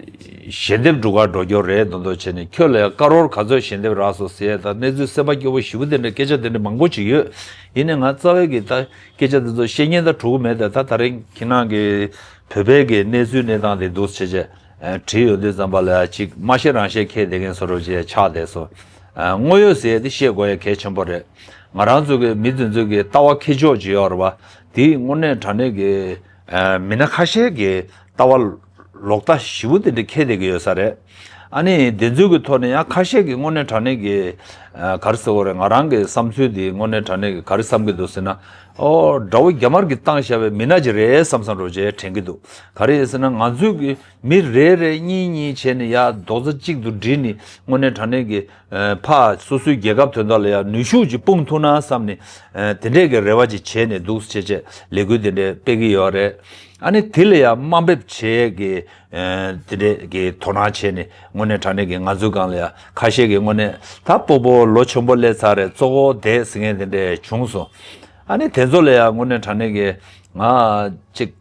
ཞལ་འདེབས་སྒྲུག་ག་འགྲོ་རྒྱུ་རེད་མདོག་མདོག་བྱས་ནས་ཁྱོད་ལ་ཡ་དཀར་པོར་ག་ཚོད་ཞལ་འདེབས་རག་སོང་ཟེར་ཡ་ད་གནས་ཚུལ་སེམས་པ་སྐྱོ་པོ་ཞེ་པོ་དེ་འདྲ་སྐད་ཆ་དེ་འདྲ་མང་པོ་ཅིག་ཡོད། ཡིན་ནའི་ང་རྩ་བའི་གི་ད་སྐད་ཆ་དེ་ཚོ་བཤད་ཉན་ད་གྲུག་མེད། ད་ད་ད་རིང་ཁྱེད་རང་གི་བོད་པའི་གི་གནས་ཚུལ་གནས་སྟངས་དེ་འདུག་བྱས་བྱས། ཨ། བྲིས་ཡོང་དུས་ཙམ་པ་ལ་ཡ་ཅིག་མ་ཤེས་རང་ཤེས་ཁེལ་བསྡད་མཁན་བཟོ་འདྲ་བྱས་ཆགས་བསྡད་སོང་། ཨ། དངོས་ཡོད་ཟེར་ཡ་དེ་བཤད་དགོས་ཡ་གལ་ཆེན་པོ་རེད། ང་རང་ཚོ་གི་མི་དེ་ཚོ་གི་ལྟ་བ་འཁྱེར་ཕྱོགས་ཅིག་ཡོད་རེད་བ། དེ་དངོས་གནས་དྲང་གནས་གི། ཨ། མི་སྣ་ཁ་ཤས་ཀྱི་ལྟ་བ་ལོག་ལྟ་ཞེ་པོ་དེ་འདྲ་འཁྱེར་བསྡད་ཀྱི་ཡོད་ས་རེད། ཨ་ནི་དེ་ཚོའི་གི་ཐོག་ནས་ཡང་ཁ་ཤས་ཀྱིས་དངོས་གནས་དྲང་གནས་ཀྱི། ཨ། ག་རེ་ཟེར་དགོས་རེད། ང་རང་གི་བསམ་ཚུལ་འདི་དངོས་གནས་དྲང་གནས་ཀྱི་ག་རེ་བསམ་གྱི་འདུག་ཟེར་ན། ཨོ། དགྲ་བོ་རྒྱ་དམར་གྱིས་བཏང་བཞག་པའི་མི་སྣ་ཅིག་རེད་བསམ་བསམ་འདྲ་བོ་ཅིག་དྲན་གྱི་འདུག་ག་རེ་ཡིན་ཟེར་ན་ང་ཚོའི་གི་མི་རེ་རེ་གཉིས་གཉིས་བྱས་ནས་ཡ་རྡོག་རྩ་གཅིག་ཏུ་བསྒྲིལ་ནས་དངོས་གནས་དྲང་གནས་ཀྱི། ཨ། ཕར་སོ་སོའི་རྒྱལ་ཁབ་དོན་དག་ལ་ཡང་ནུས་ཤུགས་ཅིག་སྤུངས་ཐུབ་ན་བསམ་ནས། ཨ། དེ་འདྲས་ཀྱི་རེ་བ་ཅིག་བྱས་ནས་འདུག་བྱས་བྱས་ལས་འགུལ་དེ་འདྲས་སྤེལ་གྱི་ཡོད་རེད། ཨ་ནི་དེ་ལ་ཡང་དམའ་འབེབས་བྱས་ཀྱི། ཨ། དེ་འདྲས་ཀྱི་དོ་སྣང་བྱས་ནས་དངོས་གནས་དྲང་གནས་ཀྱི་ང་ཚོའི་སྒང་ལ་ཡང་ཁ་ཤས་ཀྱིས་དངོས་གནས་ད་སྤོ་བོ་ལོ་ཆེན་པོ་སླེབས་ཚར་རེད། གཙོ་བོ་བསྡད་ཟེར་མཁན་དེ་འདྲས་བྱུང་སོང་། ཨ་ནི་དེ་ཚོ་ལ་ཡང་དངོས་གནས་དྲང་གནས་ཀྱི་ང་ཅིག་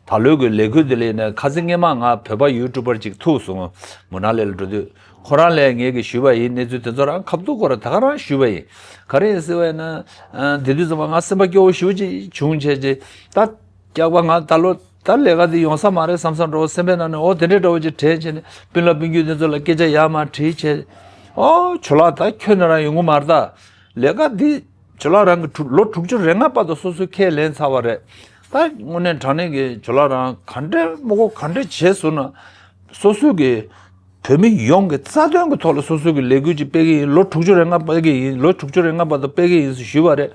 ད་ལོའི་གི་ལས་འགུལ་དེ་ལས་ནས་ཁ་སང་སྔོན་མ་ང་བོད་པ་ཡུ་ཊུབ་པར་ཅིག་ཐུག་སོང་། མུ་ན་ལི་ལ་འགྲོ་དུས་ཁོ་རང་ལ་ངས་གི་ཞུས་པ་ཡིན། གནས་ཚུལ་དེ་ཚོ་རང་ཁ་ཐུག་ཁོ་རང་ད་ག་རང་ཞུས་པ་ཡིན། ག་རེ་ཡིན་ཟེར་བ་ཡིན་ན། ཨ། དེ་དུས་ཙམ་པ་ང་སེམས་པ་སྐྱོ་བོ་ཞེ་པོ་ཅིག་བྱུང་བྱས་ཅིག་ད་སྐྱག་པ་ང་ད་ལོ་ད་ལས་ཀ་དེ་ཡོང་ས་མ་རེད་བསམ་བསམ་འདྲ་བོ་སེམས་པའི་ནང་ནས་འོ་དེ་འདྲའི་འདྲ་བོ་ཅིག་དྲན་བྱས་ནས་སྤུན་ལ་སྤུན་རྒྱུད་དེ་ཚོ་ལ་སྐད་ཆ་ཡར་མར་དྲིས་བྱས། ཨོ་ཇོ་ལགས་ད་ཁྱོན་ནས་རང་ཡོང་གི་མ་རེད་ད། ལས་ཀ་འདི་ཇོ་ལགས་རང་གི་དྲུག་ལོ་དྲུག་ཅུ་རེ་ལྔ་བར་དུ་སོ་སོའི་ཁས་ལེན་ཚར་བ་རེད། ད་དངོས་གནས་དྲང་གནས་ཀྱི་ཇོ་ལགས་རང་ག་འདྲའི་མི་གོ་ག་འདྲ་བྱས་སོང་ན། སོ་སོའི་གི་བོད་མི་ཡོངས་ཀྱི་རྩ་དོན་གྱི་ཐོག་ལ་སོ་སོའི་གི་ལས་འགུལ་ཅིག་སྤེལ་གི་ཡིན། ལོ་དྲུག་ཅུ་རེ་ལྔ་སྤེལ་གི་ཡིན། ལོ་དྲུག་ཅུ་རེ་ལྔ་བར་དུ་སྤེལ་གི་ཡིན་ཟེར་ཞུས་པ་རེད།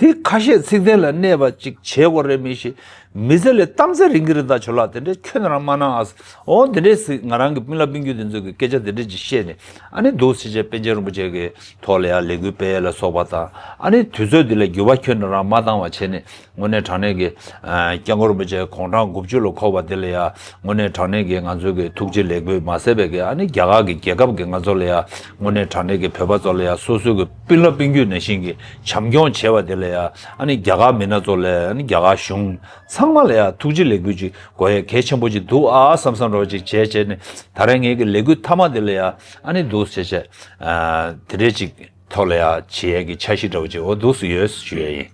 དེ་ཁ་ཤས་ཚིག་དོན་ལ་གནས་པ་ཅིག་བྱེད་དགོས་རེད་མི་ཤེས། མི་ཚེ་ལས་གཏམ་ཚེ་རིང་གི་རེད་ད་ཇོ་ལགས་དེ་འདྲས་ཁྱོན་ནས་རང་མ་གནང་ཨ། འོ་དེ་འདྲས་སི་ང་རང་གི་སྤུན་ལ་སྤུན་རྒྱུད་དེ་ཚོ་གི་སྐད་ཆ་དེ་འདྲས་ཅིག་བཤད་ནས་ཨ་ནི་འདུག་སེ་བྱས་པཎ་ཆེན་རིན་པོ་ཆེ་གི་ཐོག་ལ་ཡང་ལས་འགུལ་སྤེལ་ཡས་ལ་སོགས་པ་དང་ཨ་ནི་དུས་ཚོད་འདི་ལ་འགྱུར་བ་ཁྱོན་ནས་རང་མ་བཏང་བ་བྱས་ནས་དངོས་གནས་དྲང་གནས་ཀྱི་ཨ་སྐྱབས་མགོན་རིན་པོ་ཆེ་དགུང་གྲངས་དགུ་བཅུ་ལ་འཁོར་བ་འདི་ལ་ཡང་དངོས་གནས་དྲང་གནས་ཀྱི་ང་ཚོ་གི་ཐུགས་རྗེ་ལེགས་འབུལ་མ་ཟད་པའི་གི་ཨ་ནི་རྒྱ་གར་གྱི་རྒྱལ་ཁབ་ཀྱི་ང་ཚོ་ལ་ཡང་དངོས་གནས་དྲང་གནས་ཀྱི་བོད་པ་ཚོ་ལ་ཡང་སོ་སོའི་གི་སྤུན་ལ་སྤུན་རྒྱུད་ནང་བཞིན་གྱི་བྱམས་སྐྱོང་བྱས་པ་དེ་ལ་ཡང་ཨ་ནི་རྒྱ་གར་མི་སྣ་ཚོ་ལ་ཨ་ནི་རྒྱ་གར་གཞུང་ཚང་མ་ལ་ཡང་ཐུགས་རྗེ་ལེགས་འབུལ་ཅིག་དགོས་ཡས་གལ་ཆེན་པོ་ཅིག་འདུག་ཨ་བསམ་བསམ་འདྲ་བོ་ཅིག་བྱས་བྱས་ནས་ད་རེས་ངེད་ཀྱི་ལས་འགུལ་མཐའ་མ་དེ་ལ་ཡང་ཨ་ནི་འདུག་སེ་བྱས་ཨ་དེ་འདྲས་ཅིག་ཐོག་ལ་ཡང་བྱེད་ཡས་ཀྱི་འཆར་གཞི་འདྲ་བོ་ཅིག་འོ་འདུག་སེ་ཡོད་ཞུ་ཡས་ཡིན།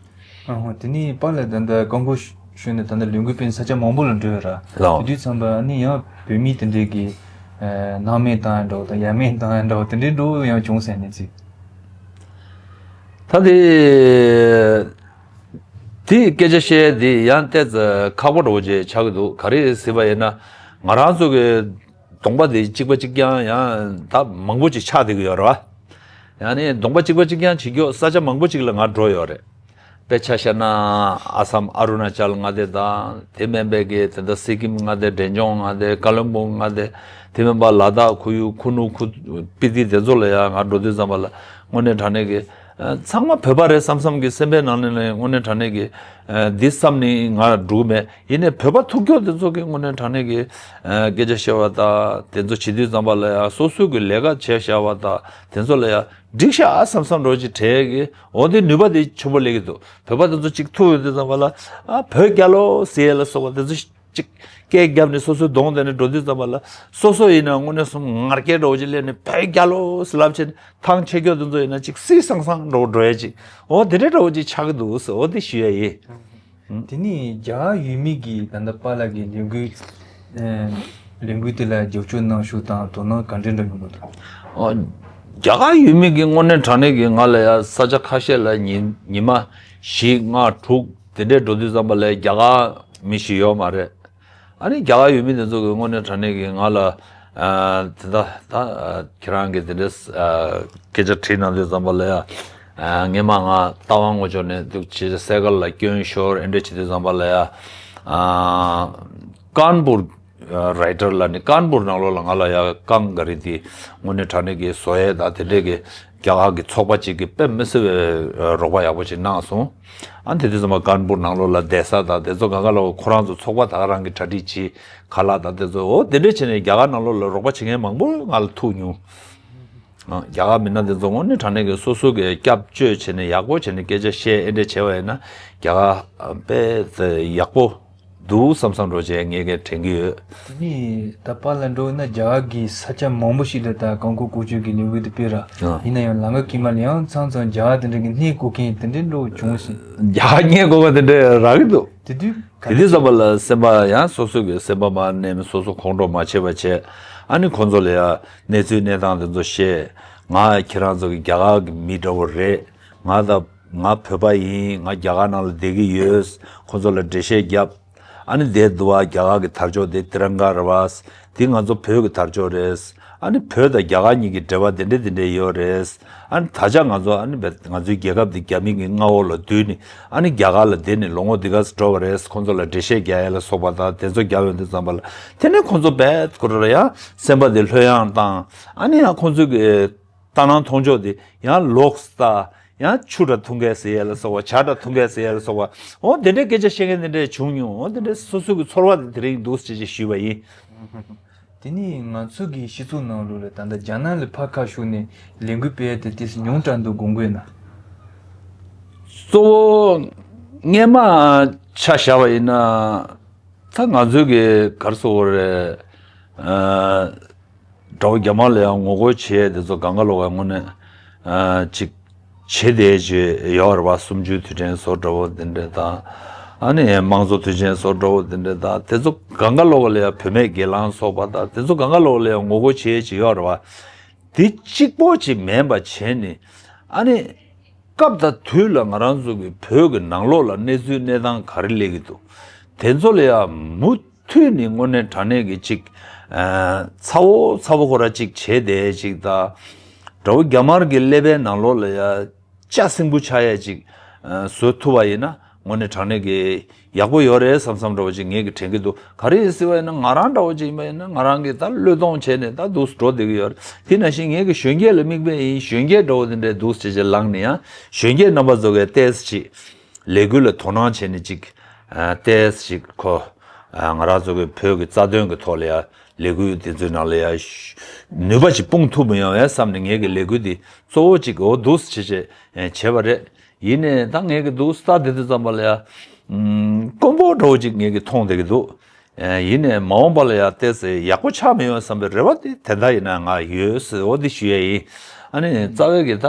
ཨ་ཧོ། དེ་ནས་པཱ་ལགས་ད་ལྟ་ཀོང་པོ་གཞུང་ནས་ད་ལྟ་ལས་འགུལ་སྤེལ་ས་ཆ་མང་པོ་ལ་འགྲོ་ཡོད་ར། ལགས། དེ་དུས་ཙམ་པ་ཨ་ནི་ཡང་བོད་མི་དེ་འདྲས་ཀྱི་ཨ་སྣང་མེད་བཏང་ཡ་འདྲ་བོ་དང་ཡ་མེད་བཏང་ཡ་འདྲ་བོ་དེ་འདྲས་འགྲོ་ཡང་བྱུང་ཟེར་ནས་ཅིག་ད་དེ་དེའི་སྐད་ཆ་བཤད་དེ་ཡང་ཏོག་ཙམ་ཁག་པོ་འདྲ་བོ་ཅིག་ཆགས་ཀྱི་འདུག་ག་རེ་ཟེར་བ་ཡིན་ན་ང་རང་ཚོ་གི་གདོང་པ་དེ་གཅིག་པ་གཅིག་རྐྱང་ཡང་ད་མང་པོ་ཅིག་ཆགས་བསྡད་ཀྱི་ཡོད་རེད་བ། ཡང་ནི་གདོང་པ་གཅིག་པ་གཅིག་རྐྱང་བྱེད་རྒྱུ་ས་ཆ་མང་པོ་ཅིག་ལ་ང་འགྲོ་ཡོད་རེད། དཔེ་ཆ་བཞག་ན་ཨ་སམ་ཨ་རུ་ན་ཅལ་མངའ་སྡེ་དང་དེ་མིན་པའི་གི་དེ་འདྲ་སི་ཀིམ་མངའ་སྡེ། འབྲས་ལྗོངས་མངའ་སྡེ། ཀ་ལོན་སྦུག་མངའ་སྡེ། དེ་མིན་པ་ལ་དྭགས་ཁོར་ཡུག་ཁུ་ནུ་ཁུ་སྤི་ཏི་དེ་ཚོ་ལ་ཡང་ང་འགྲོ་དུས་ཙམ་པ་ལ་དངོས་གནས་དྲང་གནས་ཀྱི་ཚང་མ་བོད་པ་རེད་བསམ་བསམ་གྱི་སེམས་པའི་ནང་ནས་ནས་དངོས་གནས་དྲང་གནས་ཀྱི་འདི་བསམ་ནས་ང་འགྲོ་གི་མེད། ཡིན་ནའི་བོད་པ་ཐུག་ཕྱོགས་དེ་ཚོ་གི་དངོས་གནས་དྲང་གནས་ཀྱི་སྐད་ཆ་བཤད་པ་དང་དེ་ཚོ་བྱེད་དུས་ཙམ་པ་ལ་ཡང་སོ་སོའི་གི་ལས་ཀ་བྱས་བཞག་པ་དང་དེ་ཚོ་ལ་ཡང་འགྲིག་ཤག་བསམ་བསམ་འདྲ་བོ་ཅིག་དྲན་གི་འོ་དེ་ནུས་པ་དེ་ཆེན་པོ་སླེབས་ཀྱི་འདུག་བོད་པ་དེ་ཚོ་གཅིག་ཐུག་ཡོང་དུས་ཙམ་པ་ལ་ཨ་བོད་རྒྱལ་ལོ་ཟེར་ཡས་ལ་སོགས་པ་དེ་ཚོ་གཅིག་སྐད་བརྒྱབ་ནས་སོ་སོའི་གདོང་དེ་ནས་འགྲོ་དུས་ཙམ་པ་ལ་སོ་སོ་ཡིན་ན་དངོས་གནས་སུ་ངར་སྐད་འདྲ་བོ་ཅིག་སླེབས་ནས་བོད་རྒྱལ་ལོ་ཟེར་ལབ་བྱས་ནས་ཐང་ཆད་ཁྱོད་དེ་ཚོ་ཡིན་ན་གཅིག་བསིལ་སང་སང་འདྲ་བོ་འགྲོ་ཡས་ཅིག་འོ་དེ་འདྲའི་འདྲ་བོ་ཅིག་ཆགས་ཀྱི་འདུག་ཟེར་འོ་དེ་ཞུ་ཡས་ཡིན། དེ་ནས་རྒྱ་གར་ཡུལ་མི་གིས་ད་ལྟ་པཱ་ལགས་ཀྱི་ལས་འགུལ་ཨ་ལས་འགུལ་དེ་ལ་རྒྱབ་སྐྱོར་གནང་ཤུགས་དང་དོ་སྣང་ག་འདྲ་འདྲ་ཡོང་གི་འདུག་ཨ། རྒྱ་གར་ཡུལ་མི་གིས་དངོས་གནས་དྲང་གནས་ཀྱི་ང་ལ་ཡ་ས་ཆ་ཁ་ཤས་ལ་ཉི་ཉི་མ་བཞི་ལྔ་དྲུག་དེ་འདྲའི་འགྲོ་དུས་ཙམ་པ་ལ་རྒྱ་གར་མི་ཞིག་ཡོད་མ་རེད། ཨ་ནི་རྒྱ་གར་ཡུལ་མི་དེ་ཚོ་གི་དངོས་གནས་དྲང་གནས་ཀྱི་ང་ལ་ཨ་དེ་འདྲ་ད་ཨ་ཁྱེད་རང་གི་དེ་འདྲའི་ཨ་སྐད་ཆ་དྲིས་གནང་དུས་ཙམ་པ་ལ་ཡ། ཨ་སྔས་མ་ང་རྟ་དབང་ངོ་ཅོག་ནས་འདུག་བྱས་བྱས་སའི་ཀལ་ལ་སྐྱོན་ཤོར་ཨེ་འདྲ་བྱེད་དུས་ཙམ་པ་ལ་ཡ། ཨ་ཀན་པུར་རའི་ཊར་ལ་ནི་ཀན་པུར་ནང་ལོགས་ལ་ང་ལ་ཡ་རྐང་ག་རེ་དེ་དངོས་གནས་དྲང་གནས་ཀྱི་བཟོ་ཡས་དང་དེ་འདྲས་ཀྱི་རྒྱ་གར་གྱི་ཚོགས་པ་ཅིག་གིས་དཔེ་མི་སྲིད་པའི་རོགས་པ་ཡག་པོ་ཅིག་གནང་སོང་། ཨ་དེ་དུས་ཙམ་པ་ཀན་པུར་ནང་ལོགས་ལ་བསྡད་ས་དང་དེ་ཚོ་གང་ག་ལ་ཁོ་རང་ཚོ་ཚོགས་པ་ད་ག་རང་གི་གྲ་སྒྲིག་བྱེད་ཁ་ལག་དང་དེ་ཚོ་འོ་དེ་འདྲས་བྱས་ནས་རྒྱ་གར་ནང་ལོགས་ལ་རོགས་པ་བྱེད་མཁན་མང་པོ་ང་ལ་ཐུག་མྱོང་། ཨ་རྒྱ་གར་མི་སྣ་དེ་ཚོ་དངོས་གནས་དྲང་གནས་ཀྱི་སོ་སོ་གི་སྐྱབས་བཅོལ་བྱས་ནས་ཡག་པོ་བྱས་ནས་སྐད་ཆ་བཤད་ཨེ་འདྲས་བྱས་པ་ཡིན་ན་རྒྱ་གར་དཔེ་ཡག་པོ་འདུག་བསམ་བསམ་འདྲ་བྱས་ངས་ཀྱང་དྲན་གྱི་ཡོད། དེ་ནས་ད་པཱ་ལགས་འདྲ་བོ་ན་རྒྱ་གར་གྱི་ས་ཆ་མང་པོ་ཞིག་ལ་ད་རྐང་འཁོར་བཀོལ་སྤྱོད་ཀྱི་ལས་འགུལ་དེ་སྤེལ་ར། ཨ་ཡིན་ན་ཡང་ལམ་ཁ་དཀྱིལ་མ་ལ་ཡང་མཚམས་མཚམས་རྒྱ་གར་དེ་འདྲ་གི་སྣེ་བཀོལ་མཁན་དེ་འདྲ་འདྲ་བོ་བྱུང་སོང་། རྒྱ་གར་སྣེ་བཀོལ་མཁན་དེ་འདྲ་རག་གི་འདུག་དེ་དུས་ག་དེ་དུས་ཙམ་པ་ལ་སེམས་པ་ཡང་སོ་སོ་གི་སེམས་པ་མར་མནན་སོ་སོ་ཁོང་ཁྲོ་མ་བྱེད་པ་བྱས། ཨ་ནི་ཁོང་ཚོ་ལ་ཡང་གནས་ཚུལ་གནས་སྟངས་དེ་ཚོ་བཤད། ང་ཁྱེད་རང་ཚོ་གི་རྒྱ་གར་གི་མི་འདྲ་བོ་རེད། ང་ད་ང་བོད་པ་ཡིན། ང་རྒྱ་གར་ནང་ལ་བསྡད་ཀྱི་ཡོད། ཁོང་ཚོ་ལ་འགྲེལ་བཤད་བརྒྱབ། ཨ་ནི་དེ་འདུག་བ། རྒྱ་གར་གི་དར་ལྕོག་དེ་ཏི་རང་ག་རེད་བ། དེ་ང་ཚོ་བོད་ཀྱི་དར་ལྕོག་རེད། ཨ་ནི་བོད་དང་རྒྱ་གར་གཉིས་ཀྱི་འབྲེལ་བ་དེ་འདྲ་དེ་འདྲ་ཡོད་རེད། ཨ་ནི་ད་ཆ་ང་ཚོ་ཨ་ནི་བས་ང་ཚོའི་རྒྱལ་ཁབ་འདི་རྒྱ་མི་གི་མངའ་འོག་ལ་བསྡུས་ནས་ཨ་ནི་རྒྱ་གར་ལ་བསྡད་ནས་ལོ་ངོ་འདི་ག་ཙམ་འགྲོ་བ་རེད། ཁོང་ཚོ་ལ་འགྲེལ་བཤད་རྒྱག་ཡ་ལ་སོགས་པ་དང་དེ་ཚོ་རྒྱབ་ཡོང་དུས་ཙམ་པ་ལ་དེ་ནས་ཁོང་ཚོ་བས་ཁོ་ར་ཡང་སེམས་པ་དེ་ལྷོད་ཡངས་བཏང་། ཨ་ནི་ཡང་ཁོང་ཚོའི་གི་ལྟ་སྣང་མཐོང་ཕྱོགས་དེ་ཡང་ལོགས་ལྟ། ཡང་ཆུ་འདྲ་འཐུང་མཁན་ཟེར་ཡ་ལ་སོགས་པ། ཇ་འདྲ་འཐུང་མཁན་ཟེར་ཡ་ལ་སོགས་པ། འོ་དེ་འདྲའི་སྐད་ཆ་བཤད་མཁན་དེ་འདྲ་བྱུང་མྱོང་། འོ་དེ་འདྲའི་སོ་སོ་གི་ཚོར་བ་དེ་དེ་རིང་འདུག་ཟེར་ཅིག་ཞུས་པ་ཡིན། དེ་ནས་ང་ཚོ་གི་སྤྱི་ཚོགས་ནང་ལོགས་ལ་ད་ལྟ་རྒྱ་ནག་ལ་ཕར་ཁ་ཤོར་ནས་ལས་འགུལ་སྤེལ་ཡ་དེ་ཏོག་ཙམ་ཉུང་དྲགས་འདུག་དགོངས་ཀྱི་ཡོད་ན། གཙོ་བོ་སྔས་མ་ཆ་བཞག་པ་ཡིན་ན་ད་ང་ཚོའི་གི་ག་རེ་ཟེར་དགོས་རེད། ཨ་དགྲ་བོ་རྒྱ་དམར་ལ་ཡང་ངོ་རྒོལ་བྱེད་ཡ་དེ་ཚོ་གང་ག་ལོག་ག་དངོས་གནས་ཨ་ཅིག་བྱེད་བསྡད་ཀྱི་ཡོད་རེད་བ། གསུམ་བཅུའི་དུས་དྲན་བཟོ་འདྲ་བོ་དེ་འདྲ་དང་། ཨ་ནི་དམངས་གཙོ་དུས་ཆེན་བཟོ་འདྲ་བོ་དེ་འདྲ་དང་། དེ་ཚོ་གང་ག་ལོག་ག་ལ་ཡང་བུད་མེད་སྒེར་ལངས་ཚོགས་པ་དང་དེ་ཚོ་གང་ག་ལོག་ག་ལ་ཡང་ངོ་རྒོལ་བྱེད་ཀྱི་ཡོད་རེད་བ། དེ་གཅིག་པོ་ཅིག་མིན་པ་བྱས་ནས་ཨ་ནི་སྐབས་དང་དུས་ལ་ང་རང་ཚོ་གི་བོད་ཀྱི་ནང་ལོགས་ལ་གནས་ཚུལ་གནས་སྟངས་ག་རེ་སླེབས་ཀྱི་འདུག་དེ་ཚོ་ལ་ཡང་མུ་མཐུད་ནས་དངོས་གནས་དྲང་གནས་ཀྱི་ཅིག་ཨ་ཚ་བོ་ཚ་བོ་ཁོ་ར་ཅིག་བྱས་བསྡད་ཅིག་དང་། དགྲ་བོ་རྒྱ་དམར་གྱི་ཀླད་པའི་ནང་ལོགས་ལ་ཡ་ལྕགས་སྲིན་བུ་ཆགས་ཡ་ཅིག་ཨ་བཟོ་ཐུབ་པ་ཡིན་ན་དངོས་གནས་དྲང་གནས་ཀྱི་ཡག་པོ་ཡོད་རེད་བསམ་བསམ་འདྲ་བོ་ཅིག་ངས་ཀྱི་དྲན་གྱི་འདུག་ག་རེ་ཡིན་ཟེར་བ་ཡིན་ན་ང་རང་འདྲ་བོ་ཅིག་ཡིན་པ་ཡིན་ན་ང་རང་གིས་ད་བློས་གཏོང་བྱས་ནས་ད་འདུག་འགྲོ་བསྡད་ཀྱི་ཡོད་རེད། དེ་ནང་བཞིན་ངས་ཀྱི་གཞོན་སྐྱེས་ལ་དམིགས་པའི་ཡིན། གཞོན་སྐྱེས་འདྲ་བོ་དེ་འདྲའི་འདུག་ཅེས་ཅེས་ལངས་ནས་ཡང་གཞོན་སྐྱེས་རྣམ་པ་ཚོ་གིས་ཏོག་ཙམ་ཅིག་ལས་འགུལ་ལ་དོ་སྣང་བྱས་ནས་ཅིག་ཨ་ཏོག་ཙམ་ཅིག་ཁོ་ཨ་ང་རང་ཚོ་གི་བོད་ཀྱི་རྩ་དོན་གྱི་ཐོག་ལ་ཡ་ལས་འགུལ་དེ་ཚོའི་ནང་ལ་ཡ་ནུས་པ་ཅིག་སྤུངས་ཐུབ་མི་ཡོང་བས་བསམ་ནས་ངས་ཀྱི་ལས་འགུལ་འདི་གཙོ་བོ་ཅིག་འོ་འདུག་སེ་བྱས་བྱས་བྱས་པ་རེད། ཡིན་ནའི་ད་ངས་ཀྱི་འདུག་སེ་ལྟ་བསྡད་དུས་ཙམ་པ་ལ་ཡ་དཀོན་པོ་འདྲ་བོ་ཅིག་ངས་ཀྱི་མཐོང་བསྡད་ཀྱི་འདུག་ཡིན་ནའི་མ་འོངས་པ་ལ་ཡ་ཏོག་ཙམ་ཡག་པོ་ཆགས་མི་ཡོང་བསམ་པའི་རེ་བ་དེ་དེ་འདྲ་ཡིན་ན་ང་ཡོད་ཟེར་འོ་འདི་ཞུ་ཡ་ཡིན། ཨ་ནི་རྩ་བའི་གི་ད་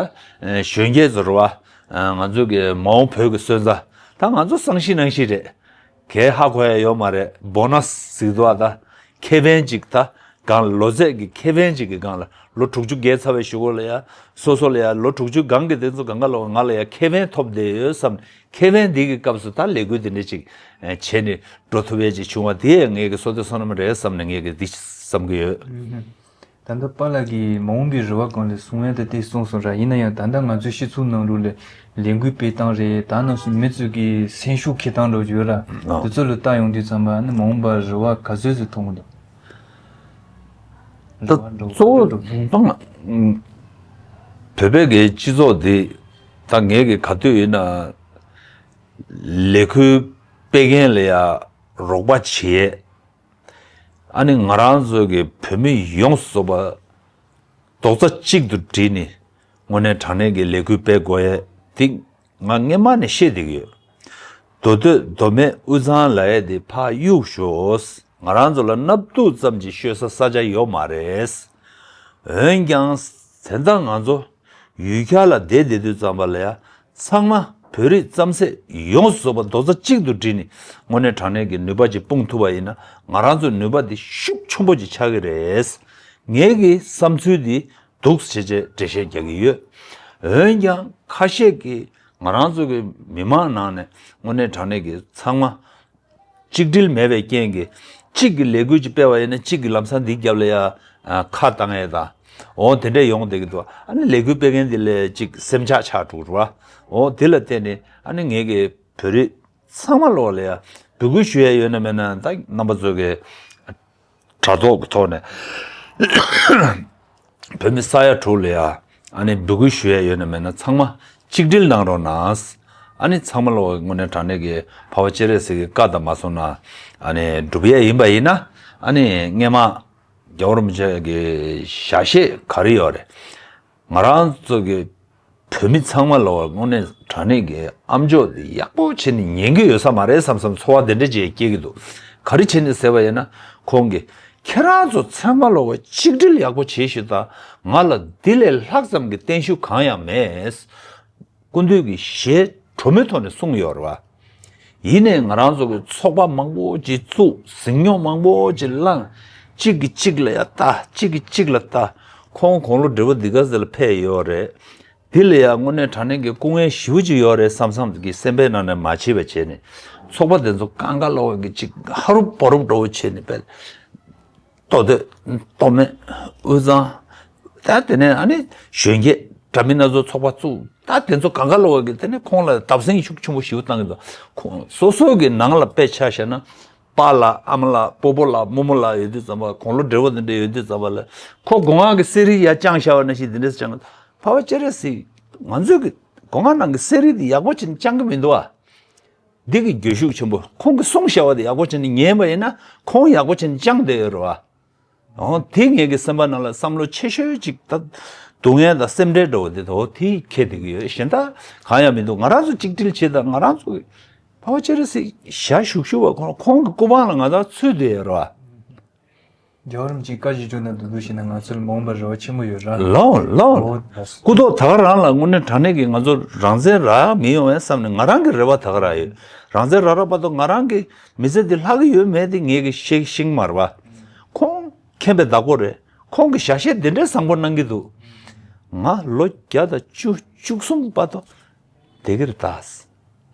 གཞོན་སྐྱེས་ཚོ་རེད་བ། ང་ཚོ་གི་མ་འོངས་བོད་ཀྱི་སོན་རྩ་ད་ང་ཚོ་སང་ཤི་གནངས་ཤི་རེད། གས་ཧ་གོ་ཡ་ཡོད་མ་རེད། བོ་ནས་ཟེར་གྱི་འདུག་ཨ། ད་ཁེ་ཕན་ཅིག་ད་སྒང་ལ་ལོ་ཚད་ཀྱི་ཁེ་ཕན་ཅིག་གི་སྒང་ལ་ལོ་དྲུག་ཅུ་བརྒལ་ཚར་བའི་གཞུག་གུ་ལ་ཡ་སོ་སོ་ལ་ཡ་ལོ་དྲུག་ཅུ་སྒང་གི་དེ་ཚོ་སྒང་ག་ལ་ང་ལ་ཡ་ཁེ་ཕན་ཐོབ་བསྡད་ཡོད་བསམ། ཁེ་ཕན་འདི་གི་སྐབས་སུ་ད་ལས་འགུལ་དེ་འདྲ་ཅིག་བྱས་ནས་འགྲོ་ཐུབ་ཡས་ཅིག་བྱུང་བ་དེ་ངས་ཀྱི་བསོད་བདེ་བསོད་ནམས་རེད་བསམ་ནས་ངས་ཀྱི་འདི་བསམ་གྱི་ཡོད། ད་ལྟ་པཱ་ལགས་ཀྱིས་མ་འོངས་པའི་རེ་བ་སྒང་ལ་གསུང་ཡ་དེ་དེ་གསུངས་སོང་ར། ཡིན་ན་ཡང་ད་ལྟ་ང་ཚོའི་སྤྱི་ཚོགས་ནང་ལོགས་ལ་ལས་འགུལ་སྤེལ་སྟངས་རེད། ད་ནང་བཞིན་མི་ཚོས་ཀྱི་སེམས་ཤུགས་འཁྱེར་སྟངས་འདྲ་བོ་ཡོད་ར། ཨ། དེ་ཚོ་ལ་ལྟ་ཡོང་དུས་ཙམ་པ་ནི་མ་འོངས་པར་རེ་བ་ག་ཚོད་ཙམ་མཐོང་གི་འདུག་ད་རེ་བ་འདྲ་བོ་ག་ཚོད་འདྲ་བོ། གཙོ་བོ་ད་བོད་པའི་གི་སྤྱི་ཚོགས་འདི་ད་ངས་ཀྱི་ག་དུས་ཡིན་ན་ལས་འགུལ་སྤེལ་མཁན་ལ་ཡ་རོགས་པ་བྱེད། ཨ་ནི་ང་རང་ཚོ་གི་བོད་མི་ཡོངས་སུ་རྫོགས་པ་རྡོག་རྩ་གཅིག་ཏུ་བསྒྲིལ་ནས་དངོས་གནས་དྲང་གནས་ཀྱི་ལས་འགུལ་སྤེལ་དགོས་ཡས་འདི་ང་སྔས་མ་ནས་བཤད་བསྡད་ཀྱི་ཡོད། མདོ་སྟོད་མདོ་སྨད་དབུས་གཙང་ལབ་ཡས་འདི་ཕར་གཡུག་ཞོག་ང་རང་ཚོ་ལ་སྣབས་སྟུག་ཙམ་གྱི་ཤོད་ས་ས་ཆ་ཡོད་མ་རེད། འོན་ཀྱང་དེ་འདྲ་ང་ཚོ་ཡུལ་གྱར་ལ་བསྡད་བསྡད་དུས་ཙམ་པ་ལ་ཡ་ཚང་མ་བོད་རིགས་རྩམ་ཟན་ཡོངས་སུ་རྫོགས་པ་རྡོག་རྩ་གཅིག་ཏུ་བསྒྲིལ་ནས་དངོས་གནས་དྲང་གནས་ཀྱི་ནུས་པ་ཅིག་སྤུངས་ཐུབ་པ་ཡིན་ན་ང་རང་ཚོ་ནུས་པ་འདི་ཤུགས་ཆེན་པོ་ཅིག་ཆགས་ཀྱི་རེད། ངའི་གི་བསམ་ཚུལ་འདི་འདུག་སེ་བྱས་བྱས་འགྲེལ་བཤད་རྒྱག་གི་ཡོད། འོན་ཀྱང་ཁ་ཤས་ཀྱིས་ང་རང་ཚོ་གི་མི་མང་ནང་ནས་དངོས་གནས་དྲང་གནས་ཀྱི་ཚང་མ་གཅིག་སྒྲིལ་མེད་པའི་རྐྱེན་གྱིས་ གཅིག་གི་ལས་འགུལ་ཅིག་སྤེལ་བ་ཡིན་ན་གཅིག་གི་ལམ་སང་འདི་རྒྱབ་ལ་ཡ་ཨ་ཁ་བཏང་ཡས་དང་། འོ་དེ་འདྲས་ཡོང་བསྡད་ཀྱི་འདུག་ཨ་ནི་ལས་འགུལ་སྤེལ་མཁན་འདི་ལས་གཅིག་སེམས་ཆག་ཆག་འགྲོ་ར། འོ་དེ་ལ་བརྟེན་ནས་ཨ་ནི་ངེད་ཀྱི་བོད་རིགས་ཚང་མ་ལོག་ལ་ཡ་འབོད་སྐུལ་ཞུ་ཡས་ཡོད་ན་མེད་ན། ད་རྣམ་པ་ཚོ་གི་དྲ་ཐོག་གི་ཐོག་ནས་བོད་མི་ས་ཡ་དྲུག་ལ་ཡ་ཨ་ནི་འབོད་སྐུལ་ཞུ་ཡས་ཡོད་ན་མེད་ན་ཚང་མ་གཅིག་སྒྲིལ་གནང་རོགས་གནང་། ཨ་ནི་ཚང་མ་ལོག་དངོས་གནས་དྲང་གནས་ཀྱི་འཕགས་པ་སྤྱན་རས་གཟིགས་ཀྱི་བཀའ་དང་མ་སོང་ན་ཨ་ནི་འགྲུབ་ཡས་ཡིན་པ་ཡིན་ན། ཨ་ནི་སྔས་མ་རྒྱལ་བ་རིན་པོ་ཆེ་གི་ཞལ་བཞེས་ག་རེ་ཡོད་རེད། ང་རང་ཚོ་གི་བོད་མི་ཚང་མ་ལ་བ་དངོས་གནས་དྲང་གནས་ཀྱི་ཨ་མཆོག་དེ་ཡག་པོ་བྱས་ནས་ཉན་གྱི་ཡོད་ས་མ་རེད་བསམ་བསམ་ཚོར་བ་དེ་འདྲ་ཅིག་སྐྱེ་གི་འདུག་ག་རེ་བྱས་ནས་ཟེར་བ་ཡིན་ན་ཁོང་གིས་ཁྱེད་རང་ཚོ་ཚང་མ་ལ་བ་གཅིག་སྒྲིལ་ཡག་པོ་བྱེད་ཤོག་དང་། ང་ལ་འདི་ལས་ལྷག་ཙམ་གྱི་བརྟན་བཞུགས་གང་ཡང་མེད། སྐུ་མདུན་གྱིས་ཞལ་དྲོན་མོའི་ཐོག་ནས་གསུངས་ཡོད་རེད་བ། ཡིན་ནའི་ང་རང་ཚོ་གི་ཚོགས་པ་མང་པོ་ཅིག་བཙུགས། ཟིང་སྙོགས་མང་པོ་ཅིག་བསླངས། གཅིག་གིས་གཅིག་ལ་ཡ་ལྟ། གཅིག་གིས་གཅིག་ལ་ལྟ། ཁོང་དགུང་ལོ་བགྲེས་པོ་འདི་ག་ཚོད་ལ་ཕེབས་ཡོད་རེད། འདི་ལ་ཡ་དངོས་གནས་དྲང་གནས་ཀྱི་སྐུ་ངལ་ཞེ་པོ་ཅིག་ཡོད་རེད་བསམ་བསམ་གྱི་སེམས་པའི་ནང་ནས་མ་བྱེད་པ་བྱས་ནས། ཚོགས་པ་དེ་ཚོ་གང་ག་ལོག་གི་ཅིག་ཧ་རུབ་བ་རུབ་འདྲ་བོ་བྱས་ནས་དཔེ། ལྟོ་འདོད། ལྟོ་མེད། དབུས་གཙང་། ད་དེ་ནས་ཨ་ནི་གཞོན་སྐྱེས་འདྲ་མིན་སྣ་ཚོགས་ཚོགས་པ་བཙུགས། ད་དེ་ཚོ་གང་ག་ལོག་གི་དེ་ནས་ཁོང་ལ་བརྡབ་གསིག་ཤུགས་ཆེན་པོ་ཞེ་པོ་བཏང་གི་འདུག་ཁོང་སོ་སོ་གི་ནང་ལ་དཔེ་ཆ་བཞག་ན། པཱ་ལགས་ཨ་མ་ལགས་སྤོ་བོ་ལགས་རྨོ་མོ་ལགས་ཡོད་དུས་ཙམ་པ། དགུང་ལོ་བགྲེས་པོ་དེ་འདྲ་ཡོད་དུས་ཙམ་པ་ལ་ཁོ་སྒོ་ང་གི་གསེར་རིལ་ཡར་བརྐྱངས་བཞག་པ་ནང་བཞིན་དེ་འདྲ་བརྐྱངས། འཕགས་པ་སྤྱན་རས་གཟིགས་ང་ཚོའི་གི་སྒོ་ང་ནང་གི་གསེར་རིལ་དེ་ཡག་པོ་བྱས་ནས་བརྐྱང་གི་མི་འདུག་ཨ། འདི་གི་རྒྱུ་ཤུགས་ཆེན་པོ་ཁོང་གིས་གསུངས་བཞག་པ་དེ་ཡག་པོ་བྱས་ནས་ཉན་པ་ཡིན་ན་ཁོང་ཡག་པོ་བྱས་ནས་བསྐྱངས་བསྡད་ཡོད་རེད་བ། འོ་དེ་ངེད་ཀྱི་སེམས་པ་ནང་ལ་བསམ་བློ་ཆེ་ཤོས་ཅིག་ད་སྡུག་བསྔལ་དང་སེམས་ཁྲལ་འདྲ་བོ་དེ་དོ་དེ་འཁྱེར་བསྡད་ཀྱི་ཡོད། གཞན་དག་གང་ཡང་མི་འདུག་ང་རང་ཚོ་གཅིག་སྒྲིལ་བྱེད་དང་། ང་རང་ཚོ་གི་འཕགས་པ་སྤྱན་རས་གཟིགས་ཞལ་བཞུགས་བཞུགས་པ་ཁོང་ཁོང་གི་སྐུ་པང་ལ་ང་ཚོ་ཚུད་བསྡད་ཡོད་རེད་བ། རྒྱལ་བ་རིན་པོ་ཆེའི་བཀའ་བཞིན་སྒྲུབ་ན་འདུག་འདུག་བྱས་ན་ང་ཚོ་ལ་མ་འོངས་པར་རེ་བ་ཆེན་པོ་ཡོད་ར། ལའོ་ལའོ། འོ་ལགས་སོ། སྐུ་ཐོག་ད་ག་རང་ལ་དངོས་གནས་དྲང་གནས་ཀྱི་ང་ཚོ་རང་བཙན་རག་མི་ཡོང་བས་བསམ་ནས་ང་རང་གི་རེ་བ་ད་ག་རང་ཡོད། རང་བཙན་རག་རག་བར་དུ་ང་རང་གི་མི་ཚེ་འདི་ལྷག་གི་ཡོད་མེད་དེ་ངེད་ཀྱིས་ཤེས་ཤེས་ཀྱི་མ་རེད་བ། ཁོང་མཁྱེན་པའི་བདག་པོ་རེད། ཁོང་གིས་ཞལ་བཞེས་འདི་འདྲའི་བཟང་པོ་གནང་གི་འདུག་ང་ལོ་བརྒྱ་དང་བཅུ་བཅུ་གསུམ་བར་དུ་བསྡད་ཀྱི་རེད་ད།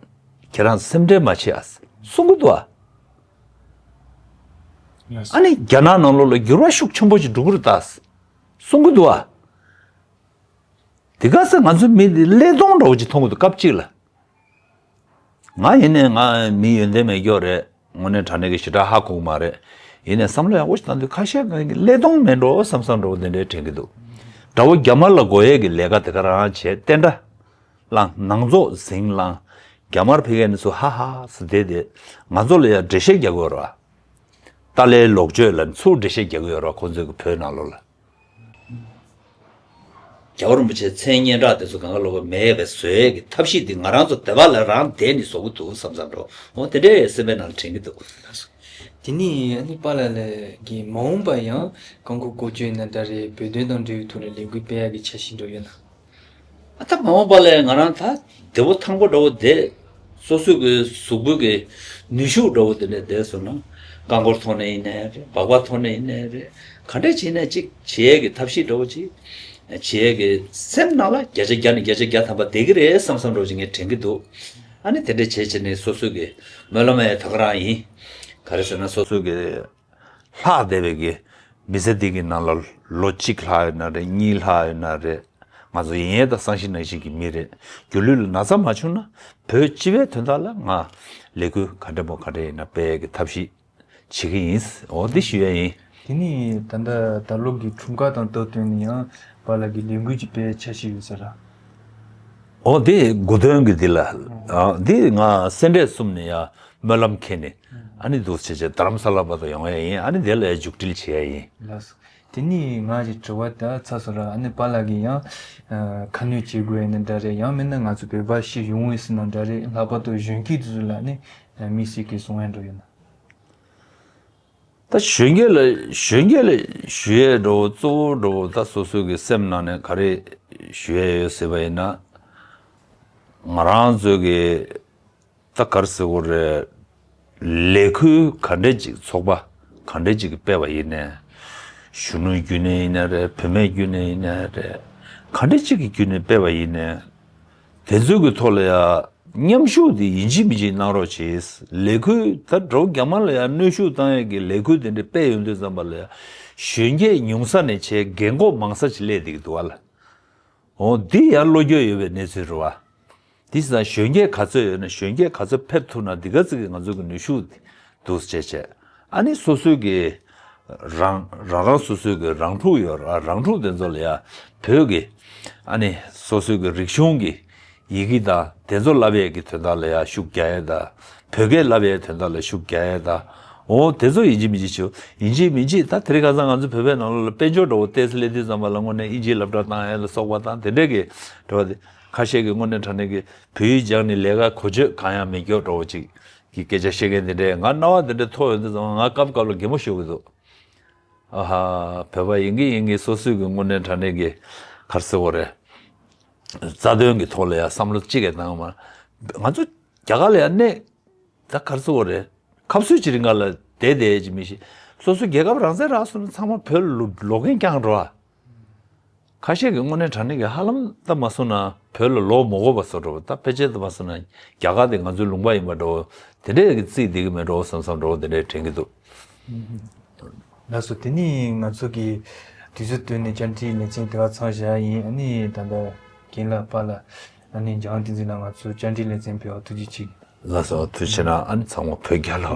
ཁྱེད་རང་སེམས་ཁྲལ་མ་བྱེད་ཨ། གསུང་གི་འདུག་ཨ། ཨ་ནི་རྒྱ་ནག་ནང་ལོགས་ལ་འགྱུར་བ་ཤུགས་ཆེན་པོ་ཞིག་འགྲོ་གི་རེད་ད། གསུང་གི་འདུག་ཨ། དེ་ག་ས་ང་ཚོ་མི་འདི་ཀླད་སྟོང་འདྲ་བོ་ཅིག་མཐོང་གི་འདུག་སྐབས་གཅིག་ལ། ང་ཡིན་ནའི་ང་མི་ཡོན་ཏན་མེད་ཀྱོག་རེད། དངོས་གནས་དྲང་གནས་ཀྱི་ཞེ་དྲག་ཧ་གོ་གི་མ་རེད། ཡིན་ནའི་བསམ་བློ་ཡག་པོ་ཞིག་བཏང་དུས་ཁ་ཤས་ཀྱིས་ཀླད་སྟོང་མེད་འགྲོ་བསམ་བསམ་འདྲ་བོ་འདི་འདྲའི་དྲན་གྱི་འདུག་དགྲ་བོ་རྒྱ་དམར་ལ་འགོག་ཡས་ཀྱི་ལས་ཀ་དེ་ག་རང་བྱས། བསྟན་དགྲ་བླངས། ནང་ཚོགས་ཟིང་བླངས། རྒྱ་དམར་ཕ་གིར་ནས་ཚུར་ཧ་ཧ་ཟེར་བསྡད་དེ་ང་ཚོ་ལ་ཡང་འགྲེལ་བཤད་རྒྱག་གི་ཡོད་རེད་བ། ཏཱ་ལའི་ལོག་སྤྱོད་ལ་ཚུར་འགྲེལ་བཤད་རྒྱག་གི་ཡོད་རེད་བ། ཁོང་ཚོའི་གི་བོད་ནང་ལོགས་ལ། རྒྱལ་བ་རིན་པོ་ཆེའི་མཚན་སྙན་གྲགས་དེ་ཚོ་གང་ག་ལོག་ག་མེད་པའི་བཟོ་ཡས་ཀྱི་ཐབས་ཤེས་འདི་ང་རང་ཚོ་སྡེ་པ་ལ་རང་བསྡད་ནས་བཟོ་གི་འདུག་བསམ་བསམ་འགྲོ། འོ་དེ་འདྲའི་སེམས་པའི་ནང་ལ་དྲན་གྱི་འདུག་དེ་ནས་ཨ་ནི་པཱ་ལགས་ལ་གི་མ་འོངས་པ་ཡང་རྐང་འཁོར་བཀོལ་སྤྱོད་ཡིན་ན་འདྲ་རེད། བོད་དོན་དང་འབྲེལ་བའི་ཐོག་ལ་ལས་འགུལ་སྤེལ་ཡག་གི་འཆར་གཞི་འདྲ་ཡོད་ན། ཨ་ད་མ་འོངས་པ་ལ་ང་རང་ད་བདེ་པོ་ཐང་པོ་འདྲ་བོ་བསྡད། སོ་སོའི་གི་གཟུགས་པོའི་གི་ནུས་ཤུགས་འདྲ་བོ་དེ་འདྲ་བསྡད་སོང་ན། རྐང་འཁོར་ཐོག་ནས་ཡིན་ནའི་རེད། སྦག་སྦག་ཐོག་ནས་ཡིན་ནའི་རེད། ག་འདྲས་བྱས་ནའི་ཅིག་བྱེད་ཡས་ཀྱི་ཐབས་ཤེས་འདྲ་བོ་ཅིག་བྱེད་ཡས་ཀྱི་སེམས་ནང་ལ་བརྒྱ་ཆ་བརྒྱ་ནས་བརྒྱ་ཆ་བརྒྱ་ཐམ་པ་བསྡད་ཀྱི་རེད་བསམ་བསམ་འདྲ་བོ་ཅིག་ངས་དྲན་གྱི་འདུག་ཨ་ནི་དེ་འདྲས་བྱས་བྱས་ནས་སོ་སོའི་གི་སྨོན་ལམ་ཡང་ད་ག་རང་ཡིན། ག་རེ་ཟེར་ན་སོ་སོའི་གི་ལྷག་བསྡད་པའི་གི་མི་ཚེ་འདི་གི་ནང་ལ་ལོ་གཅིག་ལྷག་ཡོད་ན་རེད། གཉིས་ལྷག་ཡོད་ན་རེད། ང་ཚོ་ཡིན་ཡས་དང་བསམ་ཤེས་གནང་ཤེས་ཀྱི་མི་རེད། སྒྱུ་ལུས་ལ་ན་ཚ་མ་བྱུང་ན་བོད་སྤྱི་པའི་དོན་དག་ལ་ང་ལས་འགུལ་ག་འདྲ་མོ་ག་འདྲ་ཡིན་ན་སྤེལ་ཡས་ཀྱི་ཐབས་ཤེས་བྱེད་ཀྱི་ཡིན། འོ་འདི་ཞུ་ཡས་ཡིན། དེ་ནས་ད་ལྟ་ད་ལོ་གི་འཁྲུངས་སྐར་དང་སྟབས་བསྟུན་ནས་ཡང་པཱ་ལགས་ཀྱི་ལས་འགུལ་ཅིག་སྤེལ་འཆར་གཞི་ཡོད་ས་རེད། འོ་དེ་དགུང་སྟོན་གྱི་འདི་ལ། ཨ་འདི་ང་སེ་འབྲས་གསུམ་ནས་ཡ་སྨོན་ལམ་འཁྱེར་ནས་ཨ་ནི་འདུག་བྱས་བྱས་རྡ་རམ་ས་ལ་བར་དུ་ཡོང་ཡས་ཡིན། ཨ་ནི་དེ་ལ་ཡ་མཇུག་སྒྲིལ་བྱེད་ཡས་ཡིན། ལགས་སོ། དེ་ནས་ང་གི་དྲི་བ་ད་ཚར་སོང་ར། ཨ་ནི་པཱ་ལགས་ཀྱིས་ཡང་ཁ་སྣོན་བྱེད་དགོས་ཡིན་ན་འདྲ་རེད། ཡང་མིན་ན་ང་ཚོ་བོད་པ་ཞིག་ཡོང་བའི་སྲིད་ན་འདྲ་རེད། ལྷག་པར་དུ་གཞོན་སྐྱེས་དེ་ཚོ་ལ་ནི་དམིགས་བསལ་གྱི་གསུང་ཡ་འདྲ་ཡོད་ན། ད་གཞོན་སྐྱེས་ལ་གཞོན་སྐྱེས་ལ་ཞུ་ཡས་འགྲོ་གཙོ་བོ་འགྲོ་ད་སོ་སོ་གི་སེམས་ནང་ནས་ག་རེ་ཞུ་ཡས་ཡོད་ཟེར་བ་ཡིན་ན། ང་རང་ཚོ་གི་ད་ག་རེ་ཟེར་དགོས་རེད། ལས་འགུལ་ག་འདྲས་ཅིག་ཚོགས་པ་ག་འདྲས་ཅིག་སྤེལ་བ་ཡིན་ནའི། གཞོན་ནུ་བརྒྱུད་ནས་ཡིན་ནའི་རེད། བུད་མེད་བརྒྱུད་ནས་ཡིན་ནའི་རེད། ག་འདྲས་ཅིག་གི་བརྒྱུད་ནས་སྤེལ་བ་ཡིན་ནའི། དེ་ཚོའི་གི་ཐོག་ལ་ཡ། མཉམ་ཞུགས་དེ་ཡིན་གཅིག་མིན་གཅིག་གནང་རོགས་བྱེད། ལས་འགུལ་ད་འགྲོ་རྒྱ་དམར་ལ་ཡང་གནོན་ཤུགས་བཏང་ཡས་ཀྱི་ལས་འགུལ་དེ་འདྲ་སྤེལ་ཡོང་དུས་ཙམ་པ་ལ་ཡང་གཞོན་སྐྱེས་ཉུང་ས་ནས་བྱས་རྒན་གོག་མང་ས་ཅིག་སླེབས་བསྡད་ཀྱི་འདུག་བ་ལ། འོ་འདི་ཡང་བློ་འགྱོད་ཡོད་པའི་གནས་ཚུལ་རེད་བ། དེ་ཙང་གཞོན་སྐྱེས་ག་ཚོད་ཡོད་ན་གཞོན་སྐྱེས་ག་ཚོད་ཕེབས་ཐུབ་ན་འདི་ག་ཙིག་གི་ང་ཚོ་གི་ནུས་ཤུགས་འདུག་སེ་བྱས་བྱས། ཨ་ནི་སོ་སོའི་གི་རང་རང་རང་སོ་སོའི་གི་རང་ཕྲུག་ཡོད་ར། རང་ཕྲུག་དེ་ཚོ་ལ་ཡ་བོད་ཀྱི་ཨ་ནི་སོ་སོའི་གི་རིག་གཞུང་གི་ཡི་གེ་དང་དེ་ཚོ་བསླབ་ཡས་ཀྱི་དོན་དག་ལ་ཡ་ཤུགས་རྒྱག་ཡས་དང་། བོད་སྐད་བསླབ་ཡས་དོན་དག་ལ་ཤུགས་རྒྱག་ཡས་དང་། འོ་དེ་ཚོ་ཡིན་གཅིག་མིན་གཅིག་བྱེད། ཡིན་གཅིག་མིན་གཅིག་ད་དེ་རིང་ཁ་སང་ང་ཚོ་བོད་པའི་ནང་ལོགས་ལ་དཔལ་འབྱོར་འདྲ་བོ་ཏོག་ཙམ་སླེབས་དུས་ཙམ་པ་ལ་དངོས་གནས་ཨིན་ཇིའི་སློབ་གྲྭ་བཏང་ཡས་ལ་སོགས་པ་དང་དེ་འདྲས་ཀྱི་འགྲོ་བ་དེ། ཁ་ཤས་ཀྱིས་དངོས་གནས་དྲང་གནས་ཀྱི་བོད་ཡིག་སྦྱངས་ནས་ལས་ཀ་གོ་ཆོད་གང་ཡང་མེད་སྐྱོ་འདྲ་བོ་ཅིག་གི་སྐད་ཆ་བཤད་མཁན་དེ་འདྲས་ང་རྣ་བ་དེ་འདྲས་ཐོས་ཡོང་དུས་ཙམ་པ་ང་སྐབས་སྐབས་ལ་གད་མོ་ཤོར་གྱི་འདུག། ཨ་ཧ། བོད་པ་ཡིན་གྱི་ཡིན་གྱི་སོ་སོའི་གི་དངོས་གནས་དྲང་གནས་ཀྱི་ག་རེ་ཟེར་དགོས་རེད། རྩ་དོན་གྱི་ཐོག་ལ་ཡང་བསམ་བློ་གཅིག་གིས་བཏང་མ། ང་ཚོ་རྒྱ་གར་ལ་ཡང་གནས། ད་ག་རེ་ཟེར་དགོས་རེད། ཁ་སང་ཅི་རིང་ག་ལ་བསྡད་བསྡད་ཅིག་མི་ཤེས། སོ་སོའི་རྒྱལ་ཁབ་རང་བཙན་རག་སོང་ན་ཚང་མ་བོད་ལ་ལོག་མཁན་རྐྱང་འགྲོ་ཨ། ཁ་ཤས་ཀྱིས་དངོས་གནས་དྲང་གནས་ཀྱི་ཧ་ལམ་ད་མ་སོང་ན་བོད་ལ་ལོག་མ་དགོས་པ་བཟོ་འདྲ་བོ། ད་ཕལ་ཆེར་ད་མ་སོང་ན་རྒྱ་གར་དེ་ང་ཚོའི་ལུང་པ་ཡིན་པ་འདྲ་བོ། དེ་འདྲས་ཀྱི་རྩིས་བསྡད་ཀྱི་མེད་འགྲོ་བསམ་བསམ་འདྲ་བོ་དེ་འདྲས་དྲན་གྱི་འདུག། ལགས་སོ། དེ་ནི་ང་ཚོ་གི་དུས་ཚོད་བཏོན་ནས་བཅར་འདྲིའི་ལེ་ཚན་དེ་ག་ཚང་བཞག་ཡིན། ཨ་ནི་ད་ལྟ་རྒན་ལགས་པཱ་ལགས་ཨ་ནི་འཇང་བསྟན་འཛིན་ལགས་ང་ཚོ་བཅར་འདྲིའི་ལེ་ཚན་ཕེབས་པར་ཐུགས་རྗེ་ཆེ། ལགས་སོ། ཐུགས་རྗེ་གནང་། ཨ་ནི་ཚང་མ་བོད་རྒྱལ་ལོ།